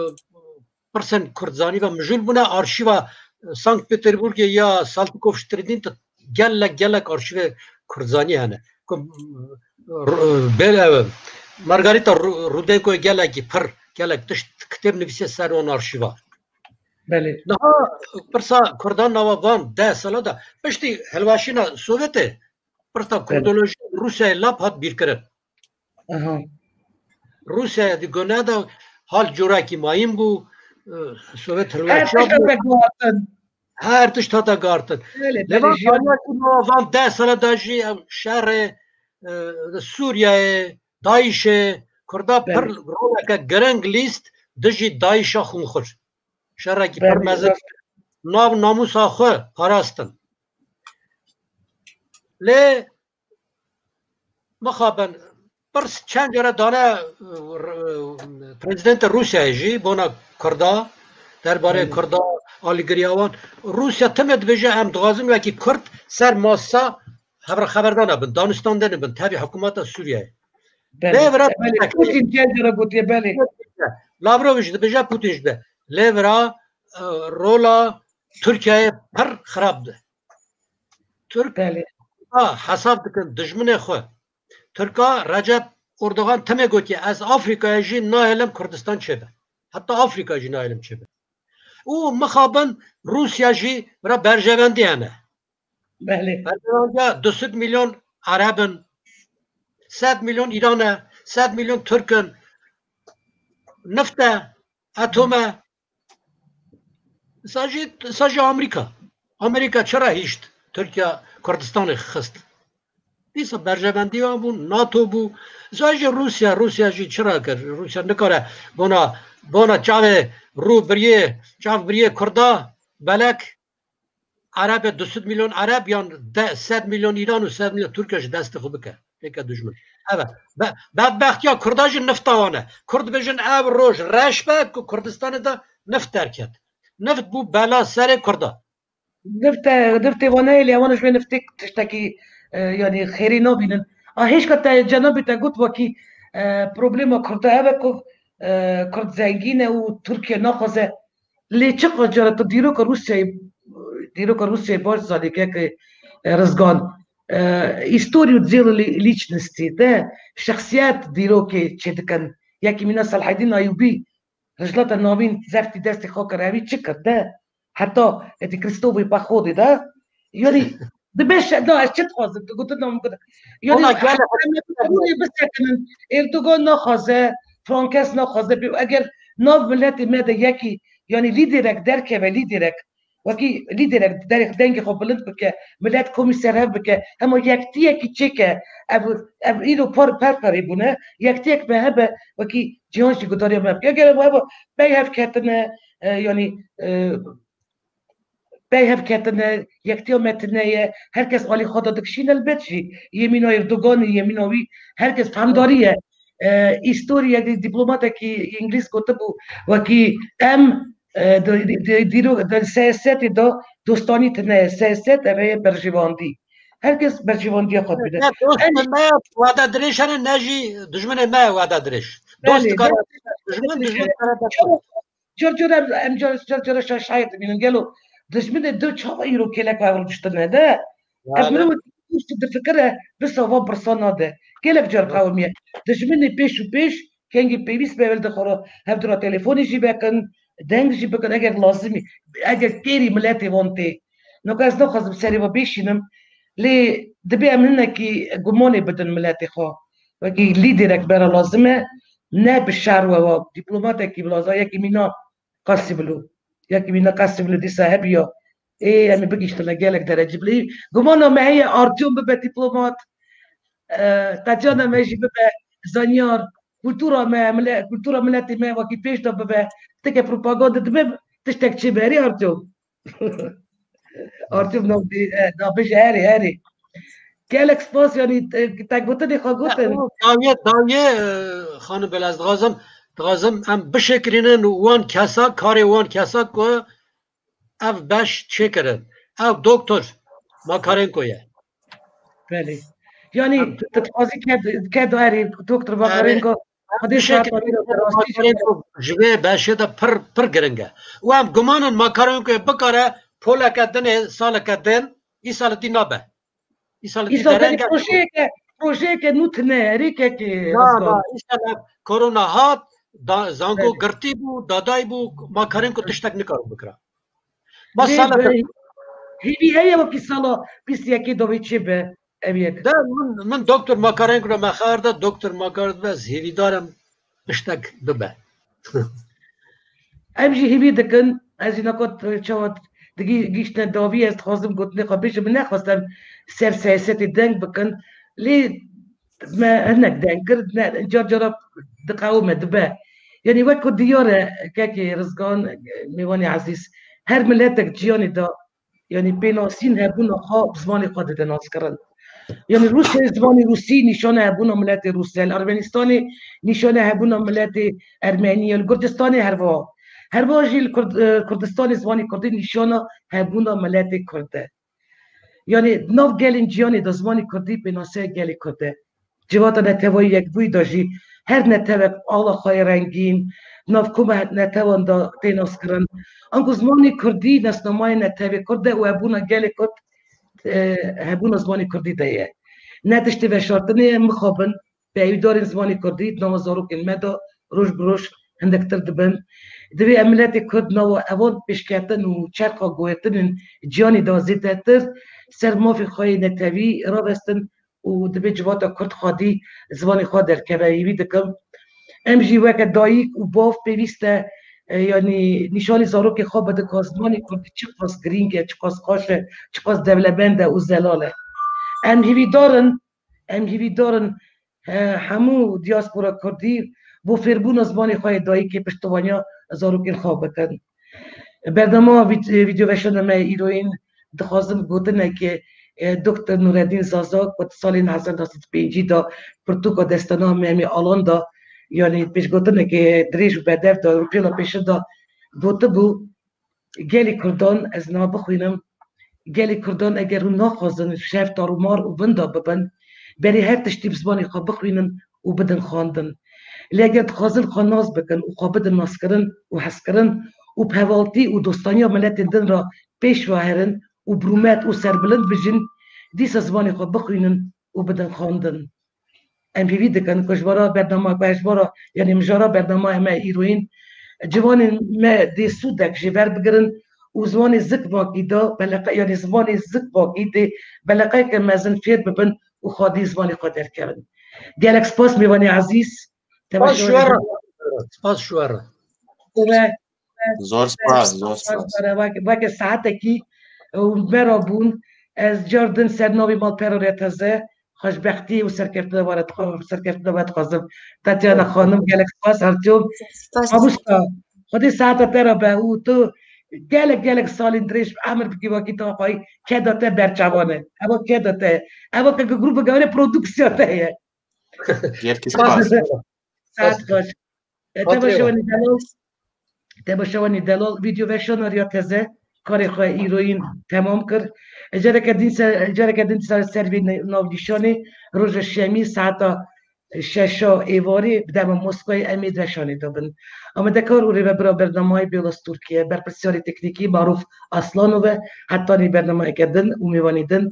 pirsên kurdzanî ve mijûl bûne. Arşîva, e, Sankt Peterburgê ya Saltykov Stridin de gelek, gelek arşîvê kurdzanî hene. Ku, r-, bê-, Margarita Ru-, Rudenko gelekî pir, gelek tişt kitêb nivîsiye ser wan arşîva. Belê. Niha pirsa Kurdan nava van deh sala de, piştî hilweşîna Sovyetê, pirsa Belê. Kurdolojî Rûsyayê lap hat bîrkirin. Aha. Rûsyayê di gune de hal corekî mayîn bû, e, Sovyet Her hilweşiya tişt bû. Hate guhartin. Her tişt hate guhartin. Belê, Lê belê, van jiyan. Kariya ku nava van deh sala da jî ew şerê, e, li Sûriyeyê, DAIŞê, Kurda Belê. Pir roleke giring lîst dijî DAIŞa xunxur. Şerekî pir Belê, mezin rast. Nav namûsa xwe parastin. Lê mixabin, pirs çend cara dane, e, prezidentê Rûsyayê jî bona Kurda, derbarê Belê. Kurda, alîgiriya wan. Rûsya timê dibêje, em dixwazin wekî Kurd ser masa hev-, xeberdana bin, danûstandinê bin, tevî hikûmeta Sûriyeyê. Belê. Lê vira Belê, Putin çend cara gotiye, belê. Lavrov jî dibêje, Putin jî be. Lê vira, e, rola Tirkiyeyê pir xirab di. Tirk Belê. a hesab dikin dijminê xwe. Tirka Recep Erdogan timê gotiye, ez Afrîkayê jî nahêlim Kurdistan çêbe. Heta Afrîka jî nahêlim çêbe. Û mixabin Rûsya jî vira berjevendî hene. Belê. Berjevendiya du sed milyon Ereb in, sed milyon Îran e, sed milyon Tirk in, nift e, atom e. Sa jî, sa jî Amerîka. Amerîka çira hişt Tirkiye Kurdistanê xist? Dîsa berjevendiya bû, NATO bû. Sa jî Rûsya, Rûsya jî çira kir? Rûsya nikare bona, bona çavê rû biriyê, çav biriyê Kurda, belek Erebe du sed milyon Ereb yan de, sed milyon Îran û sed milyon Tirkiye ji destê xwe bike. Pêke dijmin. Eve. Be-, bedbextiya Kurda jî nifta wan e. Kurd dibêjin ev roj reş be ku Kurdistanê de nift derket. Nift bû bela serê Kurda. Niftê, niftê wan heye, lê wan ji vê niftê tiştekî, e, yanî xêrî nabînin. A hêşka te cenabê te got wekî, e, problema Kurda ev e ku, e, Kurd zengîn e û Tirkiye naxwaze. Lê çiqas cara tu dîroka Rûsyayê, dîroka Rûsyayê baş zanî keke, e, Rizgan. E, îstorî û dizêl lîçnistî de şexsiyet dîrokê çêdikin. Yekî mîna Selahedîn Eyûbî, Rojhilata Navîn zeftî destê xwe kir, evî çi kir de? Heta êdî Krîstofê Pexodê de. Yanî dibe şe-, da ez çi dixwazim? Tu gotin nam gotin. Yanî Ona gel- heta me bi qirûnê bisekinin. Erdogan naxwaze, Frankes naxwaze. Pê eger nav miletê me de yekî, yanî lîderek derkeve, lîderek, wekî lîderek derek dengê xwe bilind bike, milet komî ser hev bike, hema yektiyekî çêke, ev, ev îro par, per perê bûne, yektiyek me hebe, wekî cîhan jî gudariya me bike. Eger ev heba pey hev ketine, e, yanî, e, pey hev ketine, yektiya me tune ye, her kes alî xwe de dikişîne, elbet jî yê mîna Erdoganî, yê mîna wî, her kes fehmdarî ye. E, îstorî, yekî dîplomatekî îngilîz gotibû, wekî em, e, di, di, di, dîro-, di siyasetê de dostanî tune ye, siyaset ev ye berjewendî. Her kes berjewendiya xwe bide. Ne dost Em me wada dirêj hene, ne jî dijminê me wada dirêj. Dost Belê, dikare, dost dijmin, dijmin dikare. Car car em, em car, car, car şa-, şair dibînin. Gelo dijminê du çawa îro kêlek ve rûniştine de? Ev Yani. Mirovek tiştî difikire, bi sava birsa nade. Gelek car qewimiye. Dijminê pêş û pêş, kengî pêwîst be, ewil de xwe re hevdû re telefonê jî vekin, deng jî bikin, eger lazimî, eger kêrî miletê wan tê. Noka ez naxwazim serê ve bêşînim, lê dibê em hinekî gumanê bidin miletê xwe. Wekî lîderek bera lazim e, ne bi şer we wa, dîplomatekî bi lazim, yekî mîna Qasîbilo. Yekî mîna Qasîbilo dîsa hebiya. Ê, em ê bigihîştine gelek derecî bilî. Gumana me heye Artyom bibe dîplomat. E, qecana me jî bibe zanyar. Kultura me, mile-, kultura miletê me wekî pêş de bibe. Tike propaganda dibe, tiştek çê berî Artyom. Artyom nabê, e, nabêje erê, erê. Gelek spas, yanî, e, te gotinê xwe gotin. Dawiyê, dawiyê, e, xanim Bela, ez dixwazim, dixwazim em bişêkirînin wan kesa, karê wan kesa ku ev beş çêkirin. Ev doktor Makarenko ye. Belê. Yanî, Em tu dixwazî ke, ke dayerî doktor Erê. Makarenko, Xwedê saeta wî re rastî Makarenko ji vê beşê de pir, pir giring e. Û em guman in Makarenkoyê bikare poleke dinê, saleke din, îsal dî nabe. Îsal dî Îsal dereng e. Projeyeke, projeyeke nû tune ye, rêkekê Na, Rizgan. Na, îsal ev korona hat, da, zango Belê. Girtî bû, daday bû, Makarenko tiştek nikaro bikira. Ma Lê sala bi-, hêvî heye wekî sala bîst yekê dawî çê be ev yek. De min, min doktor Makarenko re me xeber da, doktor Makarenko, ez hêvîdar im tiştek bibe. Em jî hîvî dikin, ez jî nako çawa digî-, gihîştine dawî, ez dixwazim gotinê xwe bêjim, min nexwest em ser siyasetê deng bikin, lê me hinek deng kir, ne, car cara diqewime, dibe. Yanî wek ku diyar e, kekê Rizgan, mêvanê ezîz, her miletek ciyanê de, yanî pênasîn hebûna xwe bi zimanê xwe dide naskirin. Yanî Rûsya zimanê Rûsî nîşana hebûna miletê Rûs e. Li Ermenistanê nîşana hebûna miletê Ermenî ye. Li Kurdistanê herwiha. Herwiha jî li Kurd-, e, Kurdistanê zimanê Kurdî nîşana hebûna miletê Kurd e. Yanî nav gelên ciyanê de zimanê Kurdî pênaseya gelê Kurd e. Civata netewayî yekbûyî de jî her netewek ala xwe yê rengîn, nav koma netewan de tê naskirin. Anku zimanê Kurdî nasnamayê netewê Kurd e û hebûna gelê Kurd, e, hebûna zimanê Kurdî de ye. Ne tiştê veşartinê ye, mixabin, peyvdarên zimanê Kurdî di nava zarokên me de roj bi roj hindiktir dibin. Divê em miletê Kurd nava evan pêşketin û çerxa guhertinên ciyanê de zêdetir ser mafê xwe yê netewî ravestin û dibê civata Kurd xwedî zimanê xwe derkeve. Hêvî dikim em jî weke dayik û bav pêwîst e, e, yanî nîşanî zarokê xwe bidin ka zimanê Kurdî çiqas girîng e, çiqas xweş e, çiqas dewlemend e û zelal e. Em hîvîdar in, em hîvîdar in, e, hemû diaspora Kurdî bo fêrbûna zimanê xwe yê dayikê piştevaniya zarokên xwe bikin. Bernama vîd-, vîdyoveşana me îroyîn dixwazim gotinekê, e, Doktor Nureddin Zaza ku di salên hezar neh sed û pêncî de pirtûka destana Memê Alan de, yanî pêşgotinekê dirêj û bedev de û pêla pêşin de gotibû, gelê Kurdan, ez niha bixwînim, gelê Kurdan eger hûn naxwazin şev tarûmar û winda bibin, berê her tiştî bi zimanê xwe bixwînin û bidin xwendin. Lê eger dixwazin xwe nas bikin û xwe bidin naskirin û hezkirin û bi hevaltî û dostaniya miletên din re pêş ve herin û bi rûmet û serbilind bijîn, dîsa zimanê xwe bixwînin û bidin xwendin. Em hêvî dikin ku ji bara bernama ku ji bara, yanî mijara bernama me îroyîn, ciwanên me dê sûdek jê werbigirin û ziwanê zikmakî de beleqe, yanî ziwanê zikmakî dê beleqeyeke mezin fêr bibin û xwedî ziwanê xwe derkevin. Gelek spas mêvanê ezîz. Te Spas baş ji we re. Spas ji we re. Te Zor spas, zor spas. Weke, weke saetekî û me re bûn. Ez car din ser navê malpera Rêya Teze xweşbextî û serkeftina we re dixwa-, serkeftina we dixwazim. Tatiana xanim, gelek spas, her çûm. Spas. Mamosta, Xwedê saeta te re be û tu gelek, gelek salên dirêj emir bikî wekî te xwayî, keda te berçavan e. Ewa keda te ye. Ewa ke grûpa gewre produksiya te ye. Gelkî spas. Saet xweş. E, te Xatirê we. Başewanî delal. Te başewanî delal. Vîdyo veşana Rêya Teze karê xwe îroyîn temam kir. E, careke din ser, careke din ser, ser vê ne-, navnîşanê roja şemî saeta şeşa êvarê bi dema Moskayê em ê di veşanê de bin. Amadekar û rêvebira bernamayê Bêlas Tirkiye, berpirsyarê teknîkî Maruf Aslanov e, hetanî bernamayeke din û mêvanê din